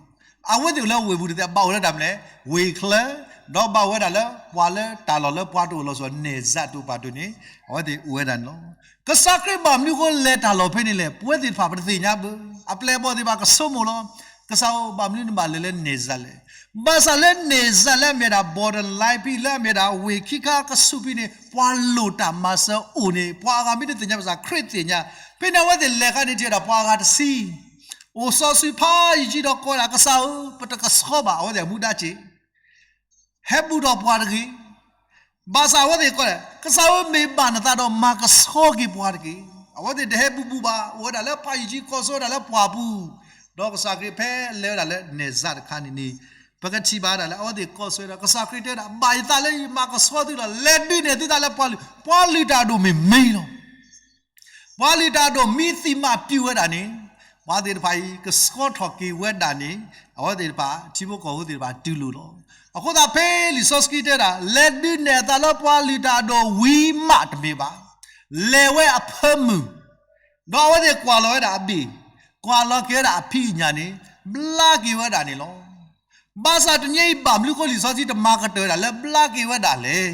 အဝဲသ့ၣ်အိၣ်လၢဝ့ၢ်ပူၤတသ့ ဘၣ်အိၣ်လၢတၢ်မနုၤလဲၣ် ဝ့ၢ်ချၢ, ဒီးဘၣ်ဝဲဒၣ်လၢပှၤလၢတၢ်လီၢ်လၢပှၤတအိၣ်လီၤဆီ နဲၣ်စၢးတအိၣ်ပာ်တၢၢ်န့ၣ် အဝဲသ့ၣ်အိၣ်ဝဲဒၣ်န့ၣ်လီၤ. ကစၢ်ခရံာ်ဘၣ်မနုၤအဃိလဲၤတၢ်လီၢ်ဖဲန့ၣ်လဲၣ် ပဝဲသ့ၣ်တဖၣ်ပတသ့ၣ်ညါဘၣ်. အပျဲၢ်အဘီၣ်သ့ၣ်တဖၣ်ကဆိကမိၣ်လီၤ. ကစၢ်ဧၢ ဘၣ်မနုၤနဘၣ်လဲၤလၢနဲၣ်စၢးလဲၣ်. ဘၣ်ဆၣ်လၢနဲၣ်စၢးလၢအမ့ၢ်ဒၣ် borderline ဖဲလၢအမ့ၢ်ဒၣ်ဝ့ၢ်ခံခါကဆူးဖဲန့ၣ် ပှၤလိၣ်တၢ်မၤစၢၤအိၣ်န့ၣ် ပှၤအါဂၤမ့ၢ်တသ့ၣ်ညါဘၣ်ဆၣ် ခရံာ်သ့ၣ်ညါ. ဖဲန့ၣ်အဝဲသ့ၣ်လဲၤခါန့ၣ် ထံၣ်ဝဲဒၣ်ပှၤအါဂၤတဆံ အိၣ်စီဆှံဖးယံာ်ကံဒီးကိးဝဲဒၣ် ကစၢ်ဧၢ ပတကဆှီဘၣ်. အဝဲသ့ၣ်အမူဒါက့ၢ် ဟဲဘူးဒီးပှၤတဂ့ၤ. ဘၣ်ဆၣ်အဝဲသ့ၣ်ကိးလဲၣ် ကစၢ်ဧၢ မ့ၢ်ဘၣ်နသးဒီးမၤကဆှီက့ၤပှၤတက့ၢ်. အဝဲသ့ၣ်တဟဲဘူးဘူးဘၣ် အိၣ်ဝဲဒၣ်လၢဖးယံာ်ကံကီၢ်ဆၢဝဲဒၣ်လၢပှၢ်ပူၤ, ဒီးကစၢ်ခရံာ်ဖဲလဲၤဝဲဒၣ်လၢနဲၣ်စၢးတခါန့ၣ်န့ၣ် ပကထံၣ်ဘၣ်ဒၣ်လၢအဝဲသ့ၣ်ကီၢ်ဆၢဝဲဒၣ် ကစၢ်ခရံာ်တဲဝဲဒၣ် ဘၣ်ယသးလၢယမၤကဆှီသုလီၤ. လဲၤဒုးနဲၣ်သုသးလၢပှၤလုၢ်, ပှၤလုၢ်တၢ်အဒိၣ်မ့ၢ်မ့ၢ်လီၤ. ပှၤလုၢ်တၢ်အဒိၣ်မ့ၢ်သံမးပျုၢ်ဝဲဒၣ်န့ၣ် ပှၤသ့ၣ်တဖၣ်အံၤ ကဆှီထီၣ်က့ၤဝဲဒၣ်န့ၣ် အဝဲသ့ၣ်တဖၣ် ထံဖိကီၢ်ဖိသ့ၣ်တဖၣ်တူၢ်လိာ်လီၤ. အဃိသတးဖဲလံာ်စီဆှံတဲဒၣ် လဲၤဒုးနဲၣ်အသးလၢပှၤလုၢ်တၢ်အဒိၣ်ဝံၤမးတမ့ၢ်ဘၣ်, လဲၤဝဲအဖၢမုၢ်, ဒီးအဝဲသ့ၣ်ကွၢ်လီၤဝဲဒၣ်အဘ့ၣ်, ကွၢ်လီၤက့ၤဝဲဒၣ်အဖံးအညၣ်န့ၣ် ဘျါက့ၤဝဲဒၣ်န့ၣ်လီၤ. ဘၣ်ဆၣ်တနံၤအံၤဘၣ်မနုၤအဃိလံာ်စီဆှံတမၤကတၢၢ်ဝဲဒၣ်လၢ ဘျါက့ၤဝဲဒၣ်လဲၣ်.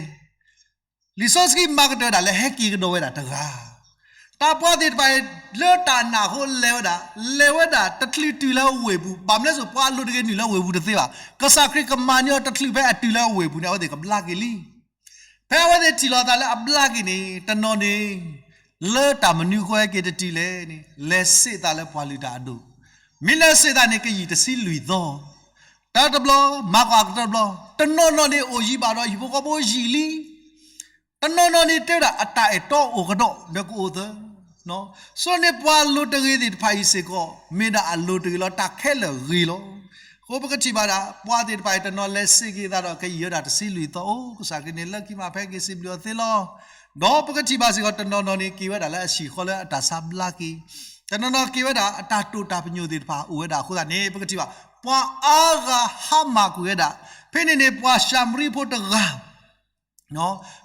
လံာ်စီဆှံမၤကတၢၢ်ဝဲဒၣ်လၢ ဟဲက့ၤကဒီးဝဲဒၣ်တဂၤ, တၢ်ပှၤသ့ၣ်တဖၣ်အံၤ လၢတၢ်နာ်အဃိလဲၤဝဲဒၣ်, လဲၤဝဲဒၣ်တချုးတုၤလၢဝ့ၢ်ပူၤ, ဘၣ်မနုၤအဃိ ပှၤအလိၤတဂ့ၤနုာ်လၢဝ့ၢ်ပူၤတသ့ဘၣ်. ကစၢ်ခရံာ်ကမၤန့ၢ်အီၤတချုးဖဲအတုၤလၢဝ့ၢ်ပူၤန့ၣ် အဝဲသ့ၣ်ကဘျါက့ၤလံ. ဖဲအဝဲသ့ၣ်ထံၣ်လီၤအသးလၢအဘျါက့ၤန့ၣ် တနီၤန့ၣ် လၢတၢ်မနုၤအဃိဟဲက့ၤတတုၤလဲၣ်န့ၣ် လဲၤစ့ၣ်သးလၢပှၤလုၢ်တၢ်အဒိၣ်, မ့ၢ်လဲၤစ့ၣ်သးန့ၣ် ကယံာ်တဆံလွံၢ်သီ, တၢ်တဘျီ မၤကွၢ်ကတၢၢ်တဘျီ, တနီၤနီၤန့ၣ် အိၣ်ယံၤဘၣ်ဒီး ဟံၣ်ဖိဃီဖိယံာ်လံ. တနီၤနီၤန့ၣ် တဲဝဲဒၣ်အတၢ်အဲၣ်တီအိၣ်ကဒီး ဒီးကအိၣ်သၢ, ဆိန့ၣ်ပှၤလိၤတဂ့ၤသ့ၣ်တဖၣ်အံၤစ့ၢ်ကီး မ့ၢ်ဒၣ်အလိၤတဂ့ၤလီၤ, တၢ်ခဲလၢာ်ဂ့ၤလီၤ. အဃိပကထံၣ်ဘၣ်ဒၣ် ပှၤသ့ၣ်တဖၣ်အံၤ တနီၤလဲၤစ့ၣ်က့ၤသးဒီး ကယံာ်ဝဲဒၣ်တဆံလွံၢ်သီ, အိၣ် ကစၢ်ခရံာ်န့ၣ် လၢခံမး ဖဲက့ၤစံးဘျုးအီၤသ့လီၤ. ဒီးပကထံၣ်ဘၣ်စ့ၢ်ကီး တနီၤနီၤန့ၣ် က့ၤဝဲဒၣ်လၢအဟံၣ်ဃီလၢအတၢ်ဆါဘျါက့ၤ, တနီၤနီၤက့ၤဝဲဒၣ်အတၢ်တိာ်တၢ်ပညိၣ်သ့ၣ်တဖၣ်အိၣ်ဝဲဒၣ်အဃိသတးန့ၣ် ပကထံၣ်ဘၣ် ပှၤအါဂၤဟါမၢ်ကွံာ်ဝဲဒၣ်. ဖဲန့ၣ်န့ၣ် ပှၤၡၤမရံဖိတဂၤ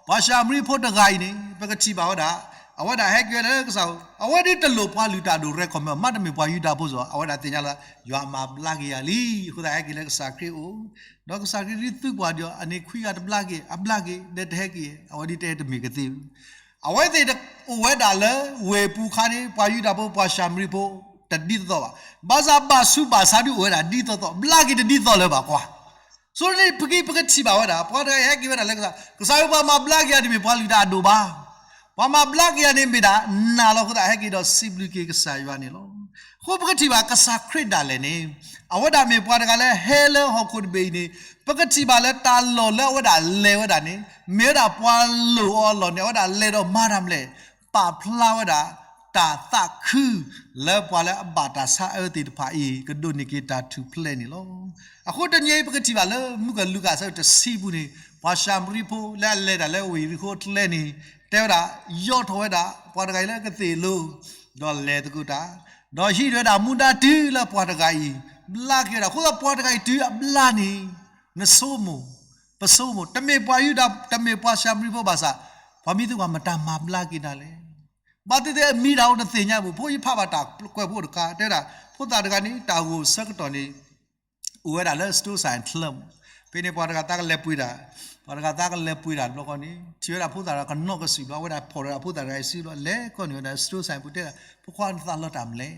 ပှၤၡၤမရံဖိတဂၤအံၤန့ၣ် ပကထံၣ်ဘၣ်ဝဲဒၣ် အဝဲဒၣ်ဟဲက့ၤဝဲဒၣ်လၢကစၢ်, အဝဲဒၣ်တလိၣ်ပှၤလုၢ်တၢ်ဒိၣ် recommend မး, တမ့ၢ်ပှၤယူဒၤဖိစ့ၢ်ကီး, အဝဲဒၣ်သ့ၣ်ညါလၢ ယွၤမၤဘျါက့ၤယၤလံ, အဃိသတးဟဲက့ၤလၢကစၢ်ခရံာ်အအိၣ်, ဒီးကစၢ်ခရံာ်ဒ်သုကွၢ်ဒီး အန့ၣ်ခွံဂၤတဘျါက့ၤ, အဘျါက့ၤ, ဒီးတဟဲက့ၤ, အဝဲဒၣ်တဲတမ့ၢ်ကသ့ဘၣ်. အဝဲသ့ၣ်အိၣ်ဝဲဒၣ်လၢ ဝ့ၢ်ပူၤခါန့ၣ် ပှၤယူဒၤဖိ ပှၤၡၤမရံဖိ တဒ်သိးသိးဘၣ်, ဘၣ်ဆၣ်ဘၣ်ဆူးဘၣ်ဆါဒုးအိၣ်ဝဲဒၣ်ဒ်သိးသိး, ဘျါက့ၤတဒ်သိးလၢၤဘၣ်ကွၢ်. ဆိန့ၣ်ပက့ၤ ပကထံၣ်ဘၣ်ဝဲဒၣ် ပှၤတဂၤအံၤဟဲက့ၤဝဲဒၣ်လၢကစၢ်, ကစၢ်ဧၢ ပှၤမၤဘျါက့ၤယၤတမ့ၢ်ပှၤလုၢ်တၢ်အဒိၣ်ဘၣ်. ပှၤမၤဘျါက့ၤယၤန့ၣ်မ့ၢ်ဒၣ် နာ်လီၤအဃိသတး ဟဲက့ၤဒီးစံးဘျုးက့ၤကစၢ်ယွၤန့ၣ်လီၤ. အဃိပကထံၣ်ဘၣ်ကစၢ်ခရံာ်ဒၣ်လဲာ်န့ၣ် အဝဲဒၣ်မ့ၢ်ပှၤတဂၤလၢဟဲလၢဟီၣ်ခိၣ်တဘ့ၣ်အံၤန့ၣ် ပကထံၣ်ဘၣ်လၢတၢ်လီၢ်လၢအဝဲဒၣ်လဲၤဝဲဒၣ်န့ၣ် မ့ၢ်ဝဲဒၣ်ပှၤလိၣ်အီၤအလီၢ်န့ၣ် အဝဲဒၣ်လဲၤဒီးမၤတၢ်မနုၤလဲၣ်, ပာ်ဖျါဝဲဒၣ် တၢ်သးခု လၢပှၤလၢအဘၣ်တၢ်ဆါအၢသ့ၣ်တဖၣ်အံၤ ကဒိးန့ၢ်က့ၤတၢ်ထူၣ်ဖျဲးန့ၣ်လီၤ. အဃိတနံၤအံၤ ပကထံၣ်ဘၣ်လၢမုၢ်ကလူၤကၣ်အဆၢတဆံပူၤန့ၣ် ပှၤၡၤမရံဖိလၢအလဲၤတၢ်လၢဝ့ၢ်ယရံၣ်ခိၣ်အကျဲန့ၣ် တဲဝဲဒၣ် ယီၣ်ထီၣ်ဝဲဒၣ် ပှၤတဂၤအံၤလၢကသ့ၣ်လိၤ ဒီးလဲၤသကိးတၢ်, ဒီးဟံးန့ၢ်ဝဲဒၣ်မူဒါတုၤလၢပှၤတဂၤအံၤ ဘျါက့ၤဝဲဒၣ်. အဃိသတးပှၤတဂၤအံၤတုၤအဘျါန့ၣ် နဆိကမိၣ်, ပဆိကမိၣ် တမ့ၢ်ပှၤယူဒၤ တမ့ၢ်ပှၤၡၤမရံဖိဘၣ်ဆၣ် ပှၤမံၤသ့ၣ်တဖၣ်မတၤမၤဘျါက့ၤနၤလဲၣ်. ဘၣ်သ့ၣ်သ့ၣ်အမံၤတၢ်အိၣ်တသ့ၣ်ညါဘၣ်. ဖိယဖးဘၣ်တၢ်ကွဲးဖိတခါ တဲဝဲဒၣ် ဖိသၣ်တဂၤန့ၣ် တၢ်ဂိၢ်ဆၢကတီၢ်န့ၣ် အိၣ်ဝဲဒၣ်လၢ store ဆိုင် ချၢမး. ဖဲန့ၣ်ပှၤတဂၤသးကလဲၤပှ့ၤတၢ်, ပှၤတဂၤသးကလဲၤပှ့ၤတၢ်တဘျီဃီန့ၣ် ထံၣ်ဝဲဒၣ်ဖိသၣ်တဂၤကနီၣ်ကစုာ်ဘျီ အဝဲဒၣ်ဖီၣ်ဒီးဖိသၣ်တဂၤအစုဘျီ လဲၤကိးန့ၢ်ဝဲဒၣ် store ဆိုင် ပူၤတဲဒၣ် ဖိခွါနသးလီတၢ်မနုၤလဲၣ်.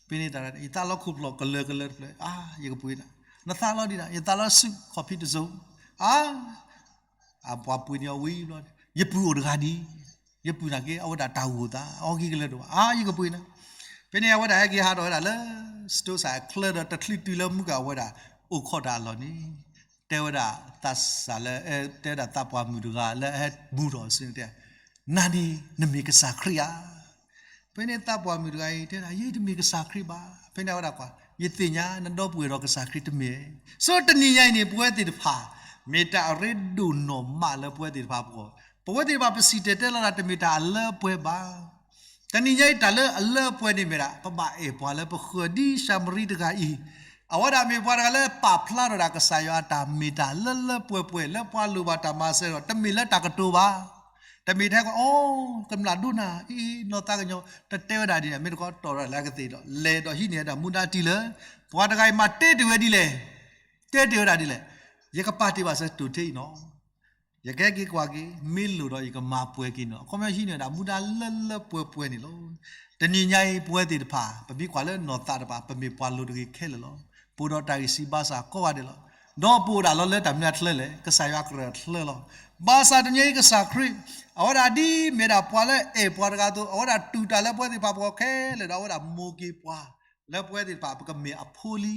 ဖဲန့ၣ်တၢ် ယသးလီခိၣ်ဖျီၣ်ကလၢၤကလၢၤတဖျၢၣ်, အါ ယကပှ့ၤနၤ. နသးလီဒံးဒၣ်, ယသးလီဆူၣ်ခီၣ်ဖံးတစိၤ, အါ အပှၤပှ့ၤန့ၢ်အီၤဝံၤဘျီ, ယပုၢ်အိၣ်တဂၤဒံး, ယပုၢ်နာ်က့ အဝဲဒၣ်တၢ်ဂိၢ်သး အီၣ်က့ၤကလၢၤတအိၣ်ဘၣ်, အါ ယကပှ့ၤနၤ. ဖဲန့ၣ်အဝဲဒၣ်ဟဲက့ၤဟးထီၣ်ဝဲဒၣ်လၢ store ဆိုင် အချၢဒီး တချုးတုၤလၢမုၢ်ကၢ်အဝဲဒၣ် အိၣ်ခိးတၢ်အလီၢ်န့ၣ် တဲဝဲဒၣ်သးစၢ်လၢ တဲဝဲဒၣ်သးပှၢ်မုၣ်တဂၤလၢအဟဲမူထီၣ်အစုန့ၣ်တဲ, နၤန့ၣ် နမ့ၢ်ကစၢ်ခရံာ်ဧါ. ဖဲန့ၣ်သးပှၢ်မုၣ်တဂၤအံၤ တဲဒၣ် ယတမ့ၢ်ကစၢ်ခရံာ်ဘၣ်. ဖဲန့ၣ်အဝဲဒၣ်ကွၢ်, ယသ့ၣ်ညါနဒီပုၢ်ဝဲၢ်ဒီးကစၢ်ခရံာ်တမ့ၢ်. ဆိတနံၤညါအံၤန့ၣ် ပဝဲသ့ၣ်တဖၣ် မ့ၢ်တၢ်အရ့ဒိၣ်နီၢ်မးလၢပဝဲသ့ၣ်တဖၣ်အဂီၢ်, ပဝဲသ့ၣ်တဖၣ်ပစံၣ်တဲၤတဲလီၤတၢ်တမ့ၢ်တၢ်အလၢအပှဲၤဘၣ်. တနံၤညါအံၤတၢ်လၢအလၢအပှဲၤန့ၣ်မ့ၢ်ဒၣ် ပဘၣ်အဲၣ်ပှၤလၢပဃၢၤဒ်ၡၤမရံတဂၤအံၤ, အဝဲဒၣ်မ့ၢ်ပှၤတဂၤလၢပာ်ဖျါထီၣ်ဒၣ်ကစၢ်ယွၤအတၢ်မ့ၢ်တၢ်လၢလၢပှဲၤပှဲၤ လၢပှၤလိၣ်ဘၣ်တၢ်မၤစၢၤဒီး တမ့ၢ်လၢတၢ်ကတိၤဘၣ်. တမ့ၢ်ထဲကီး အိ ကမျၢ်ဒိၣ်နၤ အ့ နီၢ်သးကညီၤ တတဲဝဲဒၣ်ဒ်န့ၣ် မ့ၢ်တခီတီၢ်ဒၣ်လၢအကသ့ၣ်ဒီး လဲၤဒီးဟံးန့ၢ်ဝဲဒၣ်မူဒါတုၤလၢ ပှၤတဂၤအံၤမးတဲတ့ၢ်ဝဲဒ်လဲၣ်, တဲတ့ၢ်ဝဲဒၣ်ဒ်လဲၣ်, ယကပာ်တ့ၢ်ဘၣ်စၢၤတိၢ်ထဲအံၤနီၤ ယကဟဲက့ၤကွၢ်က့ၤ မ့ၢ်လိၣ်ဒီးယကမၤပှဲၤက့ၤနီၤ. အခီပညီဟံးန့ၢ်ဝဲဒၣ်မူဒါလၢလၢပှဲၤပှဲၤန့ၣ်လီၤ. တနံၤညါအံၤ ပဝဲသ့ၣ်တဖၣ် ပမ့ၢ်ကွၢ်လၢနီၢ်သးတဖၣ် ပမ့ၢ်ပှၤလိၣ်တဂ့ၤခဲလၢာ်လီၤ. ပအိၣ်ဒီးတၢ်ဂံၢ်စၢ်ဘါစၢ်ကိးဂၤဒဲးလီၤ. ဒီးပအိၣ်ဒၣ်လီၤလၢတၢ်မနုၤအချၢလဲၣ်, ကစၢ်ယွၤကရၢၢ်အချၢလီၤ. ဘၣ်ဆၣ်တနံၤညါအံၤကစၢ်ခရံာ် အဝဲဒၣ်ဒ်မ့ၢ်ဒၣ်ပှၤလၢအဲၣ်ပှၤတဂၤအသိး အဝဲဒၣ်တူၢ်တၢ်လၢပဝဲသ့ၣ်တဖၣ်ပဂီၢ်ခဲလၢာ်ဒီး အဝဲဒၣ်မိၢ်က့ၤပှၤ လၢပဝဲသ့ၣ်တဖၣ် ပကမ့ၢ်အဖိလံ.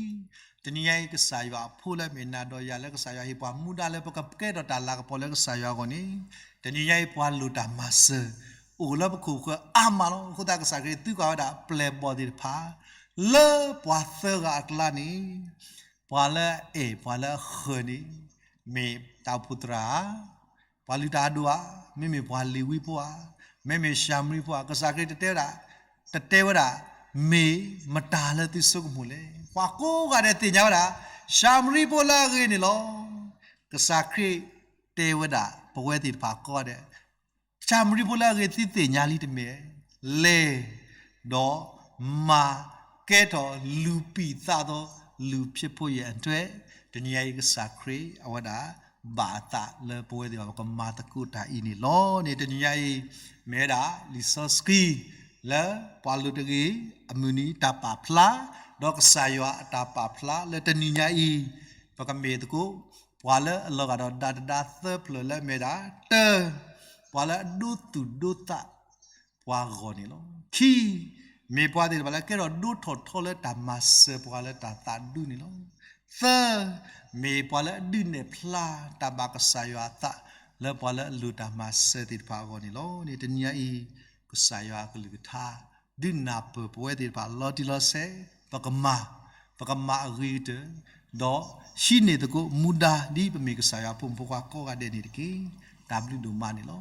တနံၤညါအံၤ ကစၢ်ယွၤအဖိလၢမ့ၢ်နၤဒီးယၤလၢကစၢ်ယွၤဟ့ၣ်ပှၤမူဒါလၢပကကဲထီၣ်တၢ်လၤကပီၤလၢကစၢ်ယွၤအဂီၢ်န့ၣ်, တနံၤညါအံၤပှၤလိၣ်တၢ်မၤစၢၤ အိၣ်လၢပခိၣ်ပဃၢၤအါမးလီၤ. အဃိသတးကစၢ်ခရံာ်သံကွၢ်ဝဲဒၣ်ပျဲၢ်ဘီၣ်သ့ၣ်တဖၣ် လၢပှၤသၢဂၤအကျါန့ၣ် ပှၤလၢအအဲၣ်ပှၤလၢအဃၢၤန့ၣ် မ့ၢ်တၢ်အိၣ်ဖှိၣ်သရၣ်ဧါ, ပှၤလုၢ်တၢ်အဒိၣ်ဧါ, မ့မ့ၢ်ပှၤလ့ၤဝံဖိဧါ, မ့မ့ၢ်ၡၤမရံဖိဧါ. ကစၢ်ခရံာ်တတဲဝဲဒၣ်, တတဲဝဲဒၣ် မ့ၢ်မတၤလၢသုဆိကမိၣ်လဲၣ်. ပှၤကိးဂၤဒဲးသ့ၣ်ညါဝဲဒၣ် ၡၤမရံဖိလၢအဂ့ၤန့ၣ်လီၤ. ကစၢ်ခရံာ်တဲဝဲဒၣ် ပဝဲသ့ၣ်တဖၣ်ကိးဂၤဒဲး ၡၤမရံဖိလၢအဂ့ၤ သုသ့ၣ်ညါလံတမ့ၢ်, လဲၤဒီးမၤကဲထီၣ်လုၢ်ပံာ်သးသီ လုၢ်ဖျဲၣ်ဖိယဲၢ်အထွဲ, တနံၤညါအံၤ ကစၢ်ခရံာ်အဝဲဒၣ် ဘၣ်အသးလၢပဝဲသ့ၣ်တဖၣ် ပကမၤသကိးတၢ်အံၤန့ၣ်လီၤန့ၣ်. တနံၤညါအံၤ မ့ၢ်ဝဲဒၣ်လံာ်စီဆှံ လၢပှၤလိၤတဂ့ၤအမုၢ်နံၤ တၢ်ပာ်ဖျါ, ဒီးကစၢ်ယွၤအတၢ်ပာ်ဖျါလၢတနံၤညါအံၤ ပကမ့ၢ်သကိး ပှၤလၢအလီၤဂာ်ဒီးဒၣ်တဒါသၢဖျၢၣ်လၢအမ့ၢ်ဒၣ် တၢ, ပှၤလၢအဒိသူၣ်ဒိသးပှၤဂီၢ်န့ၣ်လီၤ. ခံ, မ့ၢ်ပှၤသ့ၣ်တဖၣ်လၢကဲထီၣ်ဒိထီၣ်ထီလၢတၢ်မၤစၢၤပှၤလၢတၢ်သးဒူန့ၣ်လီၤ. သၢ, မ့ၢ်ပှၤလၢအဒုးနဲၣ်ဖျါတၢ်ဘၣ်ကစၢ်ယွၤအသး လၢပှၤလၢအလိၣ်တၢ်မၤစၢၤသ့ၣ်တဖၣ်အဂီၢ်န့ၣ်လီၤန့ၣ်. တနံၤညါအံၤ ကစၢ်ယွၤအကလုၢ်ကထါ ဒုးနၢ်ပၢၢ်ပဝဲသ့ၣ်တဖၣ်လီၤတံၢ်လီၤဆဲး, ပကမၤ, ပကမၤအဂ့ၤကတၢၢ်, ဒီးဟံးန့ၢ်သကိးမူဒါ ဒ်ပမ့ၢ်ကစၢ်ယွၤအဖိမုၣ်ဖိခွါကိးဂၤဒဲးန့ၣ်တက့ၢ်. တၢ်ဘျုးဒိၣ်မးန့ၣ်လီၤ.